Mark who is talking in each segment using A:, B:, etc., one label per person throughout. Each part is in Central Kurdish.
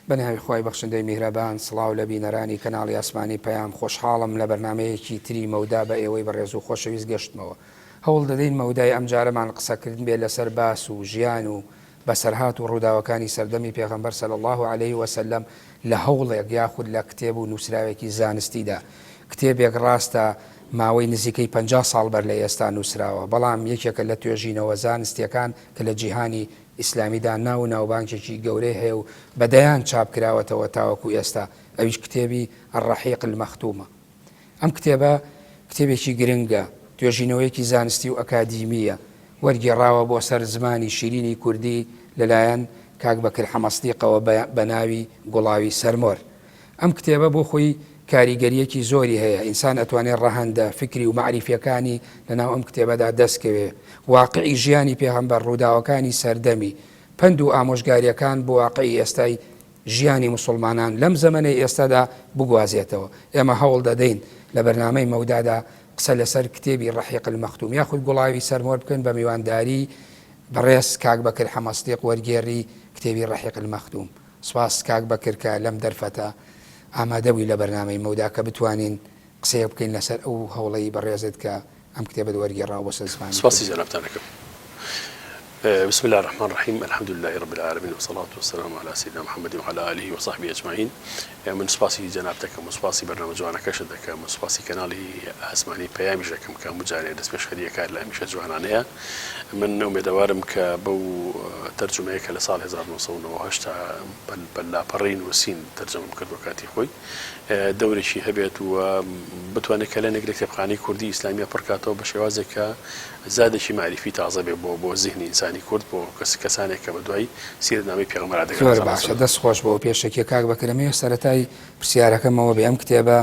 A: بە ناوی خوای بەخشندەی میهرەبان سڵاو لە بینەرانی کەناڵی ئاسمانی پەیام خۆشحاڵم لە بەرنامەیەکی تری مەودا بە ئێوەی بەڕێز و خۆشەویست گەشتمەوە هەوڵ دەدەین مەودای ئەمجارەمان قسەکردن بێ لەسەر باس و ژیان و بەسەرهات و ڕووداوەکانی سەردەمی پێغەمبەر صلی اللە علیه وسلم لە هەوڵێک یاخود لە کتێب و نووسراوێکی زانستیدا. کتێبێک ڕاستە ماوەی نزیکەی 50 ساڵ بەر لە ئێستا نووسراوە، بەڵام یەکێکە لە توێژینەوە زانستییەکان کە لە جیهانی ئیسلامیدا ناو و ناوبانگێکی گەورەی هەیە و بە دەیان چاپ کراوەتەوە تاوەکو ئێستا، ئەویش کتێبی، الرحیق المختوم، ە. ئەم کتێبە کتێبێکی گرنگە، توێژینەوەیەکی زانستی و ئەکادیمییە، وەرگێڕاوە بۆ سەر زمانی شیرینی کوردی لەلایەن کاک بەکر حەمەسدیقەوە بە ناوی گوڵاوی سەرمۆر. ئەم کتێبە بۆ خۆی کاریگەرییەکی زۆری هەیە، ئینسان ئەتوانێ ڕەهەندە فیکری و مەعریفییەکانی لەناو ئەم کتێبەدا دەستکەوێ، واقعی ژیانی پێغەمبەر، ڕووداوەکانی سەردەمی، پەند و ئامۆژگارییەکان بۆ واقعی ئێستای ژیانی موسوڵمانان لەم زەمەنەی ئێستادا بگوازێتەوە. ئێمە هەوڵ دەدەین لە بەرنامەی مەودادا قسە لەسەر کتێبی ڕەحیق المەختوم یاخود گوڵاوی سەرمۆر بکەین بە میوانداری بەڕێز کاک بەکر حەمەسدیق وەرگێڕی کتێبی ڕەحیق المەختوم. سوپاس کاک بەکر کە لەم دەرفەتە ئامادە بووی لە بەرنامەی مەودا کە بتوانین قسەیەک بکەین لەسەر ئەو هەوڵەی بەڕێزت کە ئەم کتێبەت وەرگێڕاوە بۆ سەر زمانی
B: سپاسی کوردی. جەنابتان ئەکەم. بسم اللە الرحمن الرحیم الحمد للە رب العالمین والصلاة والسلام علی سیدنا محمد وعلی آله وصحبه اجمعین من سپاسی جەنابت ئەکەم و سپاسی بەرنامە جوانەکەشت ئەکەم و سپاسی کەناڵی ئاسمانی پەیامیش ئەکەم کە هەموو جارێ دەستپێشخەری ئەکات لە هەمیشە جوانانەیە من ئومێدەوارم کە بەو تەرجومەیە کە لە ساڵ 1998 بە لاپەڕەی نووسین تەرجەمەم کردووە کاتی خۆی دەورێکی هەبێت و بتوانێت کەلێنێک لە کتێبخانەی کوردی ئیسلامیە پڕکاتەوە بە شێوازێک کە زادێکی مەعریفی تازە بێ بۆ بۆ زیهنی ئینسانی کورد بۆ کەس کەسانێک کە بە دوای سیرەتنامەی پێغەمبەرا دەگەڕێن
A: زۆر باشە دەست خۆش بۆ پێشەکیە کاک بەکر ئەمەوێ سەرەتای پرسیارەکەمەوە بێ ئەم کتێبە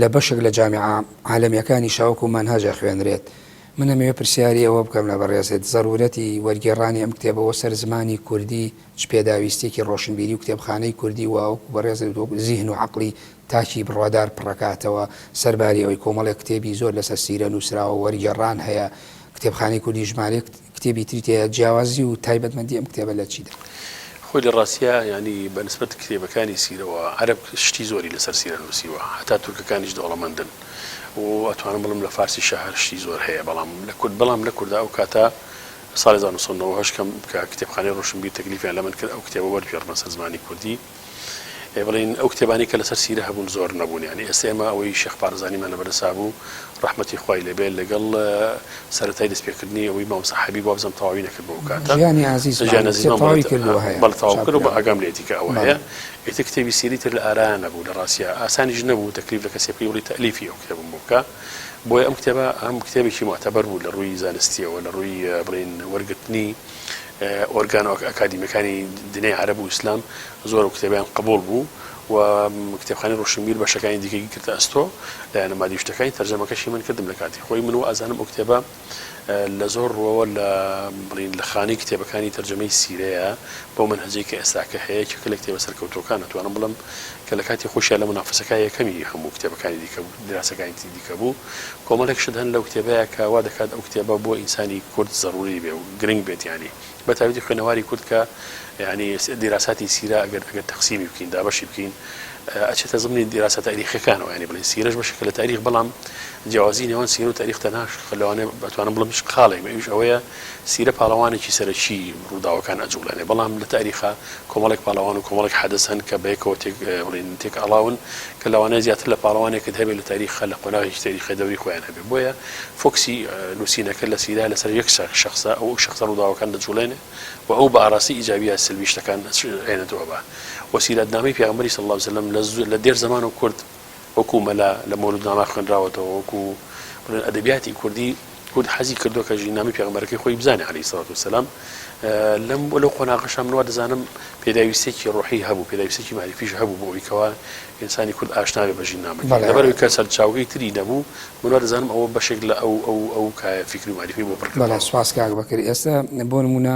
A: لە بەشێک لە جامیعە عالەمیەکانیشا وەکو مەنهەج ئەخوێنرێت من ئەمەوێ پرسیاری ئەوە بکەم لە بەڕێزت زەرورەتی وەرگێڕانی ئەم کتێبە بۆ سەر زمانی کوردی چ پێداویستیەکی ڕۆشنبیری و کتێبخانەی کوردی وا وەکو بەڕێزت وتوە وەکو زیهن و عەقڵی تاکی بڕوادار پڕەکاتەوە، سەرباری ئەوەی کۆمەڵێک کتێبی زۆر لەسەر سیرە نووسراوە وەرگێڕان هەیە، کتێبخانەی کوردی ژمارەیەک کتێبی تری تێیە، جیاوازی و تایبەتمەندی ئەم کتێبە لە چیدا؟
B: خۆی لە ڕاستیا یانی بە نسبەت کتێبەکانی سیرەوە عەرەب شتی زۆری لەسەر سیرە نووسیوە هەتا تورکەکانیش دەوڵەمەندن و ئەتوانم بڵێم لە فارسیشا هەر شتی زۆر هەیە بەڵام لە کورد بەڵام لە کوردا ئەو کاتە ساڵی 1998 کەم کە کتێبخانەی ڕۆشنبیر تەکلیفیان لە من کرد ئەو کتێبە وەرگێڕمە سەر زمانی کوردی بڵێین ئەو کتێبانەی کە لەسەر سیرە هەبوون زۆر نەبوون یانی ئێستا ئێمە ئەوەی شێخ بارزانیمان لەبەردەسا بوو ڕەحمەتی خوای لێبێ لەگەڵ سەرەتای دەستپێکردنی ئەوەی مامۆستا حەبیب وابزانم تەواوی نەکرد بۆ ئەو کاتە
A: ژیانی ئازیزمان
B: ژیان ئازیزمان
A: تەواوی کردووە هەیە
B: بەڵێ تەواو کرد و ئاگام لێیەتی کە ئەوە هەیە ئیتر کتێبی سیرەی تر لە ئارایا نەبوو لە ڕاستیا ئاسانیش نەبوو تەکلیف لە کەسێ بکەی بڵێی تەئلیفی ئەو کتێبەم بۆ بکە بۆیە ئەم کتێبە هەم کتێبێکی موعتەبەر بوو لە ڕووی زانستییەوە لە ڕووی بڵێین وەرگرتنی ئۆرگانە ئەکادیمیەکانی دنیای عەرەب و ئیسلام زۆر ئەو کتێبەیان قبوڵ بوو و کتێبخانەی ڕۆشنبیر بەشەکانی دیکەی گرتە ئەستۆ لایەنە مادی و شتەکانی تەرجەمەکەشی من کردم لە کاتی خۆی من وائەزانم ئەو کتێبە لە زۆر ڕووەوە لە بڵین لە خانەی کتێبەکانی تەرجەمەی سیرەیە بەو مەنهەجەی کە ئێستاکە هەیە یەکێکە لە کتێبە سەرکەوتووەکان ئەتوانم بڵێم کە لە کاتی خۆشیا لە مونافەسەکە یەکەمی هەموو کتێبەکانی دیکە بوو دراسەکانی دیکە بوو کۆمەڵێک شت هەن لەو کتێبەیا کە وا دەکات ئەو کتێبە بۆ ئینسانی کورد زەروری بێ و گرنگ بێت یانی بە تایبەتی خوێنەواری کورد کە یانی دیراساتی سیرە ئەگەر ئەگەر تەقسیمی بکەین دابەشی بکەین ئەچێتە زمنی دیراسە تاریخەکانەوە یانی بڵێن سیرەش بەشێکە لە تاریخ بەڵام جیاوازی نێوان سیرە و تاریخ تەنها لەوانەیە بتوانم بڵێم خاڵێک بێ ئەویش ئەوەیە سیرە پاڵەوانێکی سەرەکی ڕووداوەکان ئەجوڵێنێ بەڵام لە تاریخا کۆمەڵێک پاڵەوان و کۆمەڵێک حەدەس هەن کە بەیەکەوە تێک بڵێین تێک ئاڵاون کە لەوانەیە زیاتر لە پاڵەوانێکت هەبێ لە تاریخا لە قۆناغێکی تاریخی دەوری خۆیان هەبێ بۆیە فۆکسی نووسینەکە لە سیرە لەسەر یەک شەخسە ئەو شەخسە ڕووداوەکان دەجوڵێنێ و ئەو بە ئاراستەی ئیجابی یا سلبی شتەکان ئەهێنێتەوە بە و سیرەتنامەی پێغەمبەری صلی اللە علیە وسلم لە دێر زەمان و کورد وەکوو مەلا لە مەولودنامە خوێنراوەتەوە، وەکوو بڵێن ئەدەبیاتی کوردی، کورد حەزی کردووە کە ژیننامەی پێغەمبەرەکەی خۆی بزانێ عەلەیهی سەڵات وەسەلام. لەم لەو قۆناغەشا من وا دەزانم پێداویستییەکی ڕۆحی هەبوو، پێداویستییەکی مەعریفیش هەبوو بۆ ئەوەی کەوا ئینسانی کورد ئاشنا بێ بە ژیننامەکەی.
A: بەڵێ.
B: لەبەر ئەوەی کە سەرچاوگەی تری نەبوو، من وا دەزانم ئەوە بەشێک لە ئەو ئەو ئەو کایە فیکری و مەعریفیەی بۆ پڕ
A: بەڵێ
B: کردەوە.
A: سوپاس کاک بەکر. ئێستا بۆ نموونە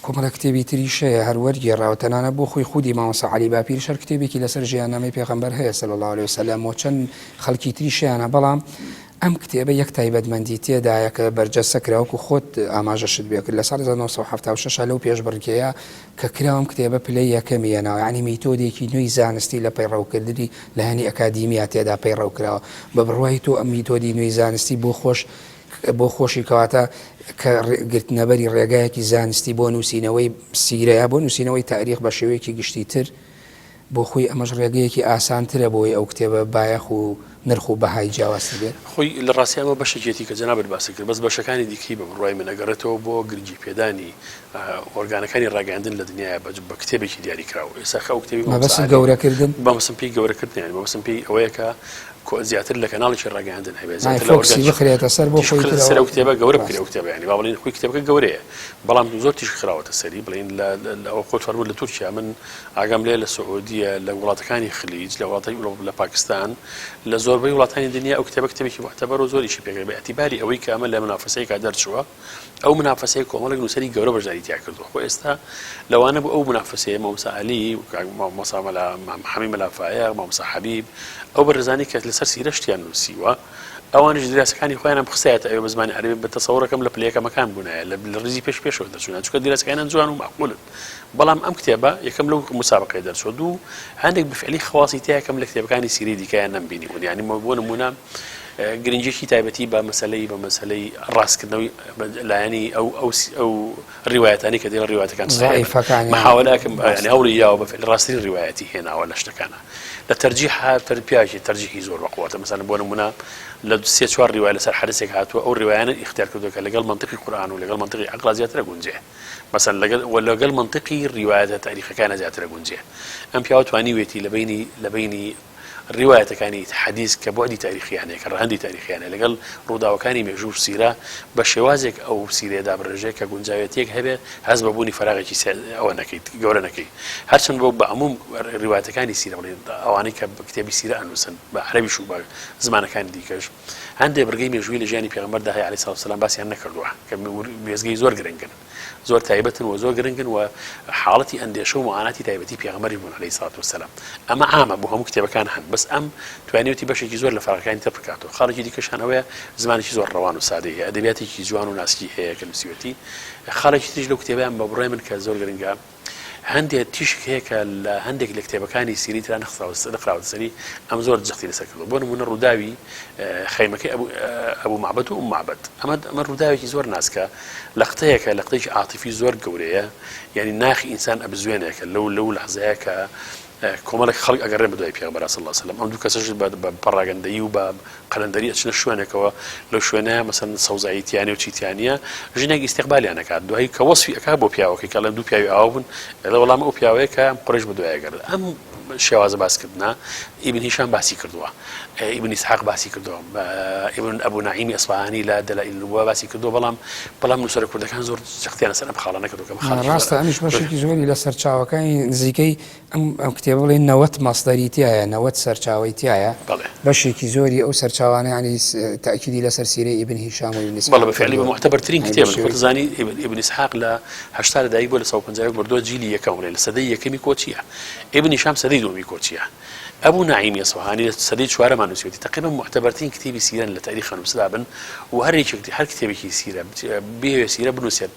A: کۆمەڵێک کتێبی تریش هەیە هەر وەرگێڕاوە تەنانەت بۆ خۆی خودی مامۆستا عەلی باپیریش هەر کتێبێکی لەسەر ژیاننامەی پێغەمبەر هەیە صلی اللە علیە وسلم و چەند خەڵکی تریش هەیانە بەڵام. ئەم کتێبە یەک تایبەتمەندی تێدایە کە بەرجەستە کرا وەکو خۆت ئاماژەشت پێ کرد لە ساڵی 1976 لەو پێشبڕکێیە کە کرا ئەم کتێبە پلەی یەکەمی هێناوە یانی میتۆدێکی نوێی زانستی لە پەیڕەوکردنی لایەنی ئەکادیمیا تێدا پەیڕەو کراوە بە بڕوای تۆ ئەم میتۆدی نوێی زانستی بۆ خۆش بۆ خۆشی کەواتە کە گرتنەبەری ڕێگایەکی زانستی بۆ نووسینەوەی سیرەیە بۆ نووسینەوەی تاریخ بە شێوەیەکی گشتی تر بۆ خۆی ئەمەش ڕێگەیەکی ئاسانترە بۆی ئەو کتێبە بایەخ و نرخ و بەهای جیاوازتر بێت.
B: خۆی لە ڕاستیا ئەمە بەشێکیەتی کە جەنابت باست کرد، بەس بەشەکانی دیکەی بە بڕوای من ئەگەڕێتەوە بۆ گرنگی پێدانی ئۆرگانەکانی ڕاگەیاندن لە دنیایا بە کتێبێکی دیاریکراو. ئێستا کە ئەو کتێبەی مامۆستا
A: مەبەستت عەلی گەورەکردن؟
B: مەبەستم پێی گەورەکردنە یانی مەبەستم پێی ئەوەیە کە زیاتر لە کەناڵێکی ڕاگەیاندن هەبێت زیاتر لە
A: focus ی بخرێتە سەر بۆ
B: خۆی بخرێتە سەر ئەو کتێبە گەورە بکرێ ئەو کتێبە یانی با بڵێین خۆی کتێبەکە گەورەیە بەڵام زۆر تیشک خراوەتە سەری بڵێین لە ئەوە خۆت فەرمووت لە تورکیا من ئاگام لێیە لە سعودیە، لە وڵاتەکانی خلیج، لە وڵاتانی لە پاکستان، لە زۆربەی وڵاتانی دنیا ئەو کتێبە کتێبێکی موعتەبەرە و زۆر ئیشی پێکرا بە ئیعتیباری ئەوەی کە ئەمە لە منافەسەیەکا دەرچووە، ئەو منافەسەیە کۆمەڵێک نووسەری گەورە بەشداری تیا کردووە. خۆ ئێستا لەوانە بوو ئەو منافەسەیە مامۆستا عەلی، مامۆستا مەلا حەمەی مەلا فایەق، مامۆستا حەبیب، ئەو بەڕێزانەی کە لەسەر سیرە شتیان نووسیوە، ئەوانیش دیراسەکانی خۆیانیان بخستایەتە ئەوێ بە زمانی عەرەبی بە تەسەوڕەکەم لە پلە یەکەمەکان بوونایە لە ڕیزی پێش پێشەوە دەرچوونایە چونکە دیراسەکانیان جوان و مەعقولن. بەڵام ئەم کتێبە یەکەم لەو مسابقەیە دەرچووە دوو هەندێک بفعلی خواصی تیا کەم لە کتێبەکانی سیرەی دیکەیان نەمبینیبوون یعنی بۆ نموونە گرنگیەکی تایبەتی بە مەسلەی بە مەسلەی ڕاستکردنەوەی لایەنی ئەو ئەو ئەو ڕیوایەتانی کە دێن ڕیواتەکان
A: ضعیفەکان
B: محاولەکەم یعنی هەوڵی یاوە بە فعل ڕاستترین ڕیوایەتی هێناوە لە شتەکانە لە تەرجیح تەر پیاژی تەرجیحی زۆر بەقوەتە مەسەلەن بۆ نموونە لە سێ چوار ڕیوایە لەسەر حەدیسێک هاتووە ئەو ڕیوایانە ئیختیار کردووە کە لەگەڵ مەنتقی قورئان و لەگەڵ مەنتقی عەقڵا زیاتر ئەگونجێ مەسەلەن لەگەڵ و لەگەڵ مەنتقی ڕیوایەتە تاریخەکانە زیاتر ئەگونجێ. ئەم پیاوە توانیوێتی لە بەینی لە بەینی ڕیوایەتەکانی حەدیس کە بوعدی تاریخیان هەیە کە ڕەهەندی تاریخیان هەیە لەگەڵ ڕووداوەکانی مێژوو و سیرە بە شێوازێک ئەو سیرەیە دابڕێژێ کە گونجاوێتییەک هەبێ هەست بە بوونی فەراغێکی ئەوە نەکەیت گەورە نەکەی هەرچەند بۆ بە عموم ڕیوایەتەکانی سیرە بڵێن ئەوانەی کە کتێبی سیرە ئەنووسن بە عەرەبیش و بە زمانەکانی دیکەش هەندێ بڕگەی مێژووی لە ژیانی پێغەمبەردا هەیە علیە سڵات وسلام باسیان نەکردووە کە وێستگەی زۆر گرنگن زۆر تایبەتن و زۆر گرنگن و حاڵەتی ئەندێشە و معاناتی تایبەتی پێغەمبەریش بوون علیە سڵات وسلام ئەمە عامە بۆ هەموو کتێبەکان هەن بەس ئەم توانیوتی بەشێکی زۆر لە فەرقەکانی تر بکاتەوە خاڵێکی دیکەشان ئەوەیە زمانێکی زۆر ڕەوان و سادەی هەیە ئەدەبیاتێکی جوان و ناسکی هەیە کە نووسیوەتی خاڵێکی تریش لەو کتێبەیان بە بڕوای من کە زۆر گرنگە هەندێ تیشک هەیە کە لە هەندێک لە کتێبەکانی سیرەی ترا نەخراوەتە سەری، ئەم زۆر جەختی لەسەر کردووە. بۆ نموونە ڕووداوی خەیمەکەی ئەبوو مەعبەد و ئوم مەعبەد. ئەمە ئەمە ڕووداوێکی زۆر ناسکە، لەقتەیەکە، لەقتەیەکی عاتیفی زۆر گەورەیە، یانی ناخی ئینسان ئەبزوێنێکە لەو لەو لەحزەیە کە کۆمەڵێک خەڵک ئەگەڕێن بە دوای پێغەمبەر صلی اللە علیە وسلم، ئەم دوو کەسەش بە پەڕاگەندەیی و بە قەلەندەری ئەچنە شوێنێکەوە لەو شوێنەیا مەسەلەن سەوزایی تیانە و چی تیانیە ژنێک ئیستیقبالیان ئەکات دوایی کە وەسفی ئەکا بۆ پیاوەکەی کە ئەڵێن دوو پیاوی ئاوا بوون ئەڵێ وەڵام ئەو پیاوەیە کە قوڕەیش بە دوای ئەگەڕێت ئەم شێوازە باسکردنە ئیبن هیشام باسی کردووە ئیبن ئیسحاق باسی کردووە ئیبن ئەبوو نەعیمی ئەسفەهانی لە دەلائیل النبوە باسی کردووە بەڵام بەڵام نووسەرە کوردەکان زۆر جەختیان لەسەر ئەم خاڵە نەکردووە کە خاڵێکی
A: ڕاستە ئەمیش بەشێکی زۆری لە سەرچاوەکانی نزیکەی ئەم ئەم کتێبە بڵێین 90 مەسدەری تیایە 90 سەرچاوەی تیایە
B: بەڵێ.
A: بەشێکی زۆری ئەو سەرچاوانە یانی تەئکیدی لەسەر سیرەی ئیبن هیشام و ئیبن
B: ئیسحاق
A: بەڵێ
B: بە فیعلی بە
A: کردووە
B: موعتەبەرترین
A: یانی بە
B: کتێبن خۆت
A: شێوەی
B: دەزانی ئیبن ئیبن ئیسحاق لە 80 لە دایک بووە لە 151 مردووە جیلی یەکەم بڵێ لە سەدەی یەکەمی کۆچییە ئیبن هیشام سەدەی دووەمی کۆچییە ئەبوو نەعیمی ئەسفەهانی لە سەدەی چوارەما نووسیوەتی تەقریبەن موعتەبەرترین کتێبی سیرەن لە تاریخا نووسرابن و هەر یەکێک هەر کتێبێکی سیرە بیەوێ سیرە بنووسێت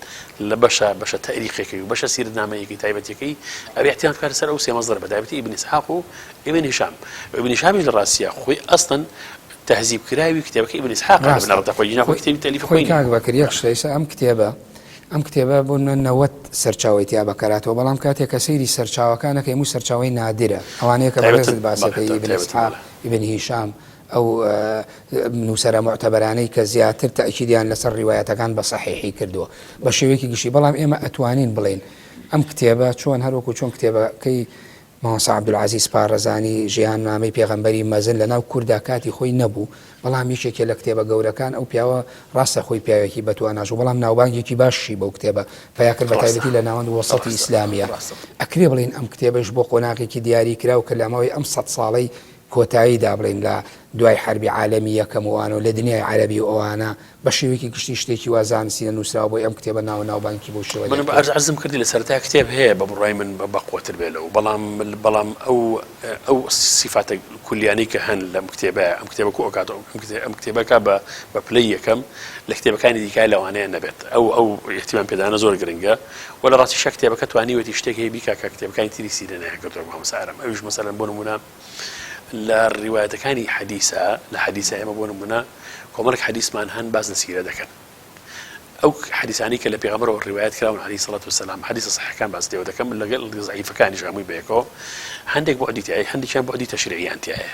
B: لە بەشە بەشە تەئریخیەکەی و بەشە سیرەتنامەیەکەی تایبەتیەکەی ئەبێ احتیاط بکاتە سەر ئەو سێ مەسدەرە بە تایبەتی ئیبن ئیسحاق و ئیبن هیشام ئیبن هیشامیش لە ڕاستیە خۆی ئەسڵەن تەهزیب کراوی کتێبەکەی ئیبن ئیسحاق لە
A: ڕاستە
B: بنەڕەتە خۆی ژینا خۆی
A: خۆی
B: کتێبی تەئلیفی
A: خۆی
B: خۆی نییە
A: کاک بەکر یەک شتە ئیستا ئەم کتێبە ئەم کتێبە بۆ نە 90 سەرچاوەی تیا بەکارهاتووە بەڵام کاتێک کە سەیری سەرچاوەکان ئەکەی هەموو سەرچاوەی نادرە ئەوانەیە کە
B: تایبەتن
A: بەڕێزت
B: بەڵێ
A: باسەکەی ئیبن
B: تایبەتن
A: ئیسحاق
B: بەڵێ
A: ئیبن هیشام ئەو نووسەرە موعتەبەرانەی کە زیاتر تەئکیدیان لەسەر ڕیوایەتەکان بە سەحیحی کردووە بە شێوەیەکی گشتی، بەڵام ئێمە ئەتوانین بڵێین ئەم کتێبە چۆن هەروەکو چۆن کتێبەکەی مامۆستا عەبدولعەزیز پاڕەزانی ژیاننامەی پێغەمبەری مەزن لەناو کوردا کاتی خۆی نەبوو، بەڵام یەکێکە لە کتێبە گەورەکان، ئەو پیاوە ڕاستە خۆی پیاوێکی بەتواناش بوو، بەڵام ناوبانگێکی باشیشی بەو کتێبە پەیا کرد بەتایبەتی لە ناوەند و وەسەتی ئیسلامییە. ئەکرێ بڵێین ئەم کتێبەیش بۆ قۆناغێکی دیاریکراو کە لە ماوەی ئەم سەد ساڵەی. کۆتاییدا بڵێین لە دوای حەربی عالەمی یەکەم و ئەوانەوە لە دنیای عەرەبی و ئەوانە بە شێوەیەکی گشتی شتێکی وا زانستی نەنووسراوە بۆی ئەم کتێبە ناو و ناوبانگی بەو شێوە
B: من
A: دەرکەوت.
B: عەرز عەرزم کردی لە سەرەتا کتێب هەیە بە بڕوای من بە بەقوەتر بێ لەو بەڵام بەڵام ئەو ئەو سیفاتە کولیانەی کە هەن لەم کتێبە ئەم کتێبە کۆ ئەکاتەوە ئەم کتێ ئەم کتێبەکە بە بە پلەی یەکەم لە کتێبەکانی دیکە لەوانەیە نەبێت ئەو ئەو ئیهتیمام پێدانە زۆر گرنگە و لە ڕاستیشا کتێبەکە توانیوێتی شتێک هەیە بیکا کە کتێبەکانی تری سیرە نەیانکردووە مامۆستا ئارام ئەویش مەسەلەن بۆ نموونە لە ڕیوایەتەکانی حەدیسە لە حەدیسە ئێمە بۆ نمونە کۆمەڵێک حەدیسمان هەن باس لە سیرە دەکەن ئەو حەدیسانی کە لە پێغەمبەرەوە ڕیوایەت کراون عەلەیهی سەڵات وسەلام حەدیسە سەحیحەکان باس لێوە دەکەم لەگەڵ زەعیفەکانیش هەمووی بەیەکەوە هەندێک بوعدی تیایە هەندێکیان بوعدی تەشریعیان تیایە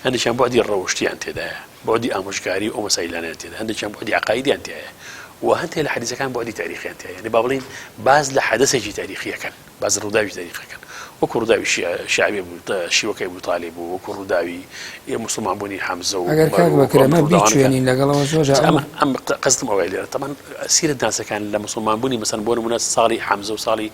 B: هەندێکیان بوعدی ڕەوشتیان تێدایە بوعدی ئامۆژگاری و ئەو مەسایلانەیان تێدا هەندێکیان بوعدی عەقائیدیان تیایە و هەندێک لە حەدیسەکان بوعدی تاریخیان تیایە یعنی با بڵێین باس لە حەدەسێکی تاریخیەکەن باس ڕووداوی تاریخەکەن وەکو ڕووداوی شیعبی شیوەکەی ئەبو تالیب و وەکو ڕووداوی موسڵمان بوونی حەمزە و
A: ئەگەر کاک بەکر ئەمە بیچوێنین لەگەڵەوە زۆر جار
B: ئەمە ئەم قەستم ئەوەیە لێرە تەمان سیرەت ناسەکان لە موسڵمان بوونی مەسەن بۆ نمونە ساڵی حەمزە و ساڵی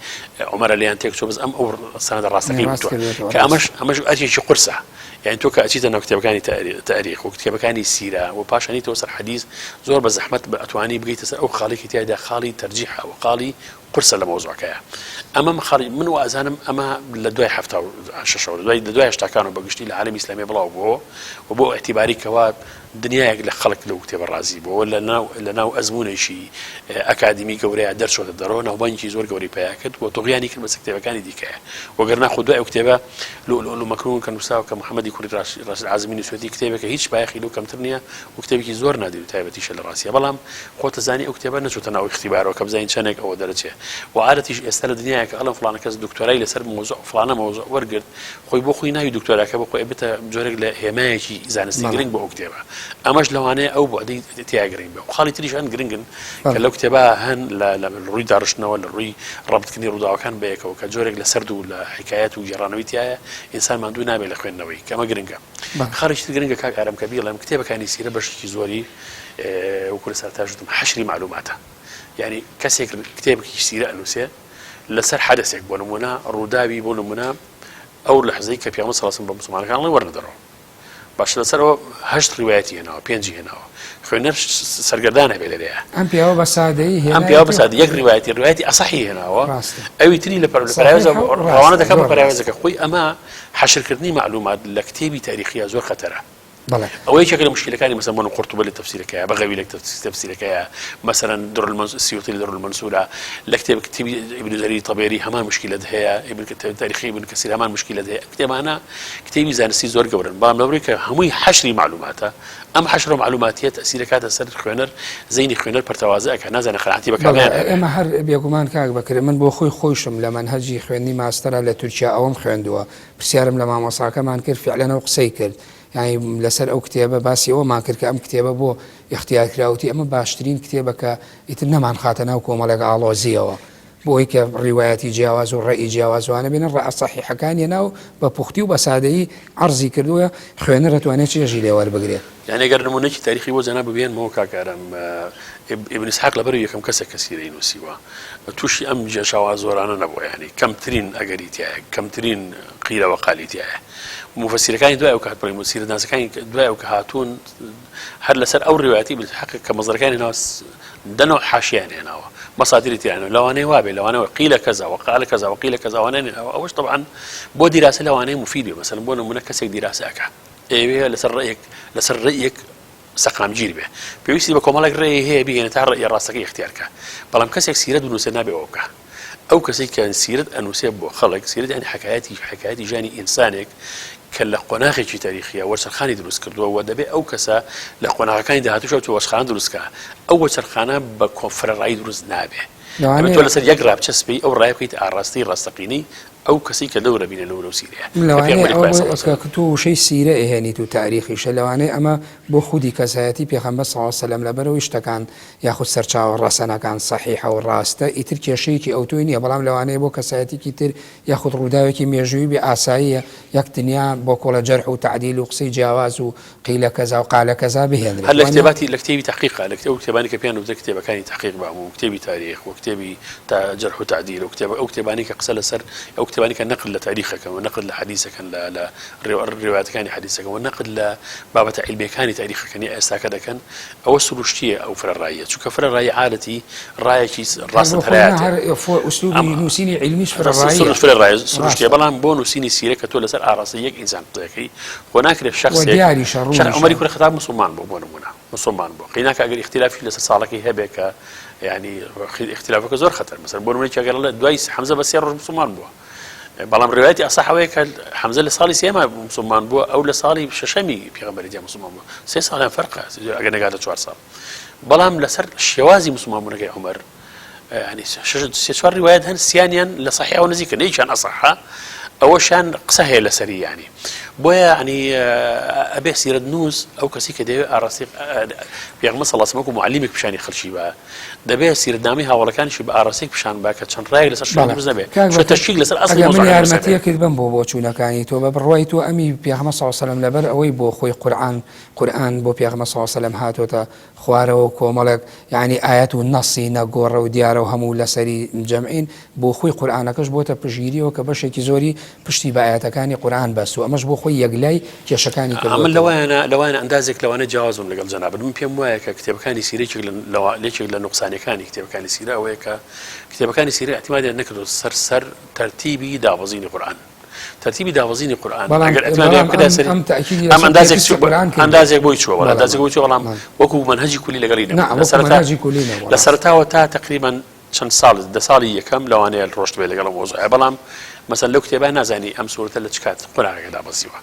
B: عومەرە لێیان تێک چوو بەس ئەم ئەو سەنەدە ڕاستەکەی
A: ڕاست
B: وتووە
A: کردوێتەوە
B: کە
A: ڕاست
B: ئەمەش ئەمەش ئەرکێکی قورسە یعنی تۆ کە ئەچیتە ناو کتێبەکانی تاریخ و کتێبەکانی سیرە و پاشانیتەوە سەر حەدیث زۆر بە زەحمەت ئەتوانی بگەیتە سەر ئەو خاڵی کە تیایدا خاڵی تەرجیحە و خاڵی قورسە لە مەوزوعەکەیا ئەمە خاڵی من وازانم ئەمە لە دوای 76ەوە لە دوای لە دوای هەشتاکانەوە بە گشتی لە عالەمی ئیسلامی بڵاو بووەوە و بۆ ئیعتیباری کەوا دنیایەک لە خەڵک لەو کتێبە ڕازی بووە لە ناو لە ناو ئەزموونێکی ئەکادیمی گەورەیە دەرچۆتە دەرەوە ناوبانگێکی زۆر گەورەی پیا کرد و طغیانی کرد بەسەر کتێبەکانی دیکەیە وەگەرنا خۆ دوای ئەو کتێبە لؤلؤ المكنون کە نووسراوە کە محەممەدی کوڕی ڕاشد عازمی نووسێتی کتێبێکە هیچ بایەخی لەو کەمتر نییە و کتێبێکی زۆر نادیر و تایبەتیشە لە ڕاستیا بەڵام خۆت ئەزانی ئەو کتێبە نەچۆتە ناو ئیختیبارەوە کە بزانین چەنێک ئەوە دەرەچێ و عادەتیش ئێستا لە دنیایە کە ئەڵێن فڵانە کەس دکتۆرای لەسەر مەوزوع فڵانە مەوزوع وەرگرت خۆی بۆ خۆی ناوی دکتۆراکە بۆ خۆی ئەبێتە جۆرێک لە هێمایەکی زانستی گرنگ بۆ ئەو کتێبە ئەمەش لەوانەیە ئەو بوعدەی تیا گرنگ بێ و خاڵی تریش هەن گرنگن کە لەو کتێبە هەن لە لە ڕووی داڕشتنەوە لە ڕووی ڕەبتکردنی ڕووداوەکان بەیەکەوە کە جۆرێک لە سەرد و لە حیکایەت و گێڕانەوەی تیایە ئینسان ماندوو نابێت لە خوێندنەوەی کە ئەمە گرنگە. خاڵێکی تر گرنگە کاک ئارام کە بیڵێم کتێبەکانی سیرە بەشێکی زۆری وەکو لە سەرەتاش وتم حەشری مەعلوماتە یعنی کەسێک کتێبێکی سیرە ئەنووسێ لەسەر حەدەسێک بۆ نمونە ڕووداوی بۆ نمونە ئەو لەحزەی کە پیامبەر صلی الله علیه و بە مسلمانەکان ئەڵێ وەرنە دەرەوە باشە لەسەرەوە هەشت ڕیوایەتی هێناوە پێنجی هێناوە خوێنەر سەرگەردان هەبێ لەرەیە
A: ئەم پیاوە بە سادەیی
B: ئەم پیاوە بە سادە یەک ڕیوایەتی ڕیوایەتی ئەسەحی هێناوە ئەوی تری لە پەراوێزە ڕەوانە دەکات بە پەراوێزەکە خۆی ئەمە حەشرکردنی مەعلومات لە کتێبی تاریخیا زۆر خەتەرە.
A: بەڵێ.
B: ئەوە یەکێکە لە موشکیلەکانی مەسەلەن بۆ نموونە قورتوبە لە تەفسیرەکەیا، بەغەوی لە تەفسیرەکەیا، مەسەلەن در المنصور سیوطی لە در المنصورا، لە کتێب کتێبی ئیبن جەریر تەبەری هەمان موشکیلەت هەیە، ئیبن تاریخی ئیبن کەسیر هەمان موشکیلەت هەیە. ئەم کتێبانە کتێبی زانستی زۆر گەورەن، بەڵام لەبەرئەوەی کە هەمووی حەشری مەعلوماتە، ئەم حەشرە مەعلوماتیە تەئسیر ئەکاتە سەر خوێنەر، زەینی خوێنەر پەرتەوازە ئەکا، نازانێ قەناعەتی بە
A: بەڵێ
B: کامیان هەبێ.
A: ئێمە هەر بێگومان کاک بەکر من بۆ خۆی خۆیشم لە مەنهەجی خوێندنی ماستەرا لە تورکیا ئەوەم خوێندووە پرسیارم لە مامۆساکەمان کرد فیعلەن ئەو قسەی کرد یانی لەسەر ئەو کتێبە باسی ئەوەمان کرد کە ئەم کتێبە بۆ ئیختیار کرا وتی ئەمە باشترین کتێبە کە ئیتر نەمانخاتە ناو کۆمەڵێک ئاڵۆزییەوە بۆ ئەوەی کە ڕیوایەتی جیاواز و ڕەئی جیاواز وانە بێنن ڕەئە سەحیحەکانی ناو بە پوختی و بە سادەیی عەرزی کردووە خوێنەر ئەتوانێت چێژی لێ وەربگرێت.
B: یانی گەر نموونەیەکی تاریخی بۆ جەنابت بهێنمەوە کاک ئارام ئیبن ئیسحاق لەبەر یەکەم کەسە کە سیرەی نووسیوە تووشی ئەم جێشاوا زۆرانە نەبووە یانی کەمترین ئەگەری تایە کەمترین قیرە وەقالی تایە موفەسیرەکانی دوای ئەو کات بڵێم سیرەتناسەکانی دوای ئەو کە هاتوون هەر لەسەر ئەو ڕیوایەتی ئیبن ئیسحاق کە مەزەرەکانی ناو دە نەوع حاشیەیان هێناوە مەسادری تیانە لەوانەیە وابێ لەوانەوە قیلە کەزا وقالە کەزا وقیلە کەزا ئەوانە هێناوە ئەوەش طبعا بۆ دیراسە لەوانەیە مفید بێ مەسەلەن بۆ نمونە کەسێک دیراسە ئەکا ئەیەوێ لەسەر ڕێیەک لەسەر ڕێیەک سەقامگیر بێ پێویستی بە کۆمەڵێک ڕێی هەیە بگەێنێ تا ڕێی ڕاستەکەی اختیار کە بەڵام کەسێک سیرەت بنووسێ نابێ ئەوە بکا ئەو کەسەی کە سیرەت ئەنووسێ بۆ خەڵک سیرەت یانی حەکایەتی حەکایەتی ژیانی ئینسانێک کە لە قۆناغێکی تاریخیە وەرچەرخانی دروست کردووە و دەبێ ئەو کەسە لە قۆناغەکانی داهاتووشەوە تۆ وەرچخان دروست کە ئەو وەرچەرخانە بە کۆنفرەڕایی دروست نابێ ئەمە تۆ لەسەر یەک ڕا بچەسپی ئەو ڕای بکەیت ئاڕاستەی ڕاستەقینەی ئەو کەسەی کە لەو رەبینە لەو لەو سیرەیە
A: کە
B: لەوانەیە
A: پێغەمبەری ئەوە
B: خوای
A: بۆ
B: صلی اللە
A: ئێستا
B: علیه
A: کە تۆ وشەی سیرە ئەهێنیت و تاریخیشە لەوانەیە ئەمە بۆ خودی کەسایەتی پێغەمبەر صلی اللە علیه وسلم لەبەرئەوەی شتەکان یاخود سەرچاوە ڕەسەنەکان سەحیحە و ڕاستە ئیتر کێشەیەکی ئەوتۆی نییە بەڵام لەوانەیە بۆ کەسایەتیکی تر یاخود ڕووداوێکی مێژوویی بێ ئاساییە یەک دنیا بۆ کۆڵە جەرح و تەعدیل و قسەی جیاواز و قیلە کەزا و قالە کەزا بهێنرێت
B: هەر لە
A: وانیە؟
B: کتێباتی لە کتێبی تەحقیقا لە کتێب ئەو کتێبانەی کە پێیان دەوترێت کتێبەکانی تەحقیق بە هەموو کتێبی تاریخ و کتێبی تا جەرح و تەعدیل و کتێب ئەو کتێبانەی کە قسە لەسەر ئەو کتێب. کتێبانی کە نەقد لە تاریخەکەن و نەقد لە حەدیسەکەن لە لە ڕیوایەتەکانی حەدیسەکەن و نەقد لە بابەتە عیلمیەکانی تاریخەکەن یا ئێستاکە دەکەن ئەوە سروشتیە ئەو فرە ڕاییە چونکە فرە ڕایی عادەتی ڕایەکی ڕاستە هەرایەتێ
A: ئوسلوبی نووسینی عیلمیش فرە ڕاییە
B: فرە ڕای سروشتیە بەڵام بۆ نووسینی سیرە کە تۆ لەسەر ئاڕاستەی یەک ئینسان قسەکەی خۆ ناکرێت شخصێک
A: دیاریشە
B: ڕوونیشە عومەری کوڕی خەتاب موسڵمان بوو بۆ نموونە موسڵمان بوو قیناکە ئەگەر ئیختلافی لەسەر ساڵەکەی هەبێ کە یعنی ئیختلافەکە زۆر خەتەر مەسەر بۆ نموونە کە لە دوای حەمزە بە سێ ڕۆژ موسڵمان بووە بەڵام ڕوایەتی ئەسەح ئەوەیە کە حەمزە لە ساڵی سێما موسڵمان بووە ئەو لە ساڵی شەشەمی پێغەمبەری دیا موسڵمان بووە سێ ساڵیان فەرقە ئەگەر نەگاتە چوار ساڵ بەڵام لەسەر شێوازی موسڵمان بوونەکەی عومەر یعنی سێ چوار ڕیوایەت هەن سیانیان لە سەحیحەوە نزیکە یەکیان ئەسەحە ئەوەشیان قسە هەیە لەسەری یعنی بۆیە ینی ئەبێ سیرەت نووس ئەو کەسی کە دەیەوێت ئاڕاستی پێغمە سەڵاسم وەکو معلیمێک پیشانی خەڵکی بە دەبێت سیرەتنامەی هاوڵەکانیشی بە ئاڕاستێک پیشان بە کە چەند ڕایەک لەسەر شوێن دروست نەبێت چۆ تەشکیک لەسەر ئەسڵی
A: ئەگەر من
B: مەوزوعەکە دروست نەبێت.
A: یارمەتیەکت بەم بۆ بۆچوونەکانی تۆ بە بڕوای تۆ ئەمی پێغمە صلی اللە علیە وسلم لەبەر ئەوەی بۆ خۆی قورئان قورئان بۆ پێغمە صلی اللە علیە وسلم هاتۆتە خوارەوە و کۆمەڵێک یەعنی ئایەت و نەسی نەگۆڕە و دیارە و هەموو لەسەری جەمعین، بۆ خۆی قورئانەکەش بۆتە پشتگیریەوە کە بەشێکی زۆری پشتی بە ئایەتەکانی قورئان بەستووە، ئەمەش بۆ خۆی یەکلای کێشەکانی
B: ئەمن
A: کردووەتەوە.
B: لەوایانە لەوایانە ئەندازێک لەوانە جیاواز بم لەگەڵ جەنابت، من پێم وایە کە کتێبەکانی سیرە یەکێک لە لەوا یەکێک لە نوقسانیەکانی کتێبەکانی سیرە ئەوەیە کە کتێبەکانی سیرە ئیعتیمادیان نەکردووە سەر سەر تەرتیبی دابەزینی قورئان. تەرتیبی دابەزینی قورئان
A: بەڵام
B: ئەگەر ئەتمان
A: بەڵام
B: بکرا
A: ئەم
B: سەری
A: ئەم تەئکیدی
B: ئەم
A: لەسەر
B: ئەندازێک
A: تێکستی
B: چوو
A: قورئان کردووە.
B: ئەندازێک بۆی چووە
A: بەڵێ
B: ئەندازێک
A: بەڵێ
B: بۆی چووە بەڵام
A: بەڵێ.
B: وەکو مەنهەجی کولی لەگەڵی
A: نا
B: نەبوو لە
A: وەکو
B: سەرەتا
A: مەنهەجی کولی نەبوو
B: لە
A: ڕاستە.
B: سەرەتاوە تا تقریبا چەند ساڵ دە ساڵی یەکەم لەوانەیە ڕۆشت بێ لەگەڵ ئەم مەوزوعە بەڵام مەسەن لەو کتێبە نازانی ئەم سوورەتە لە چ کات قۆناغێکە دابەزیوە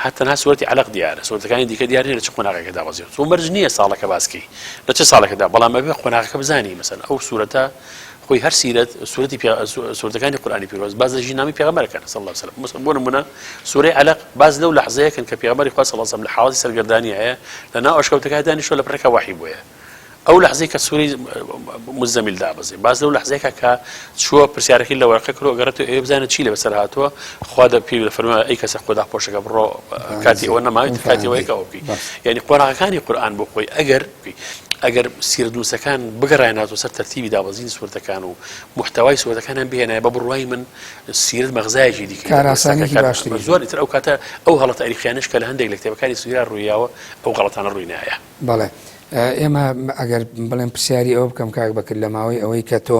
B: هەر تەنها سوورەتی عەلەق دیارە سوورەتەکانی دیکە دیار نییە لە چ قۆناغێکە دابەزیوە تۆ مەرج نییە ساڵەکە باس کەی لە چ ساڵێکدا بەڵام ئەبێ قۆناغەکە بزانی مەسەن ئەو سوورەتە خۆی هەر سیرەت سورەتی پێ سورەتەکانی قورئانی پیرۆز باس لە ژیننامەی پێغەمبەر ئەکەن صلی اللە علیه وسلم مەسەلەن بۆ نمونە سورەی عەلەق باس لەو لەحزەیە کەن کە پێغەمبەری خوا صلی اللە علیه وسلم لە حاڵەتی سەرگەردانی هەیە لە ناو ئەشکەوتەکە دانیشتوە لە پڕێکا وەحی بۆیە ئەو لەحزەی کە سورەی مزەمیل دابەزێ باس لەو لەحزەیەکە کە چووە پرسیارەکەی لە وەرەقە کرد و ئەگەڕێتەوە ئەوێ بزانێت چی لە بەسەر هاتووە خوا دە پێی دەفەرموێ ئەی کەسە خۆدا پۆشەکە بڕۆ کاتی ئەوە نەماوێت کاتی ئەوەیە کە ئەوە بکەی یعنی قۆناغەکانی قورئان بۆ خۆی ئەگەر ئەگەر سیرەتنووسەکان بگەڕایەناتەوە سەر تەرتیبی دابەزینی سوورەتەکان و موحتەوای سوورەتەکانیان بهێنایە بە بڕوای من سیرەت مەغزایەکی دیکەی دەبوو.
A: کارئاسانییەکی
B: ئێستا کە
A: باشتری
B: زۆر
A: بوو.
B: ئیتر ئەو کاتە ئەو هەڵە تاریخیانەش کە لە هەندێک لە کتێبەکانی سیرە ڕوویاوە ئەو غەڵەتانە ڕووی نایە.
A: بەڵێ ئێمە ئەگەر بڵێم پرسیاری ئەوە بکەم کاک بەکر لە ماوەی ئەوەی کە تۆ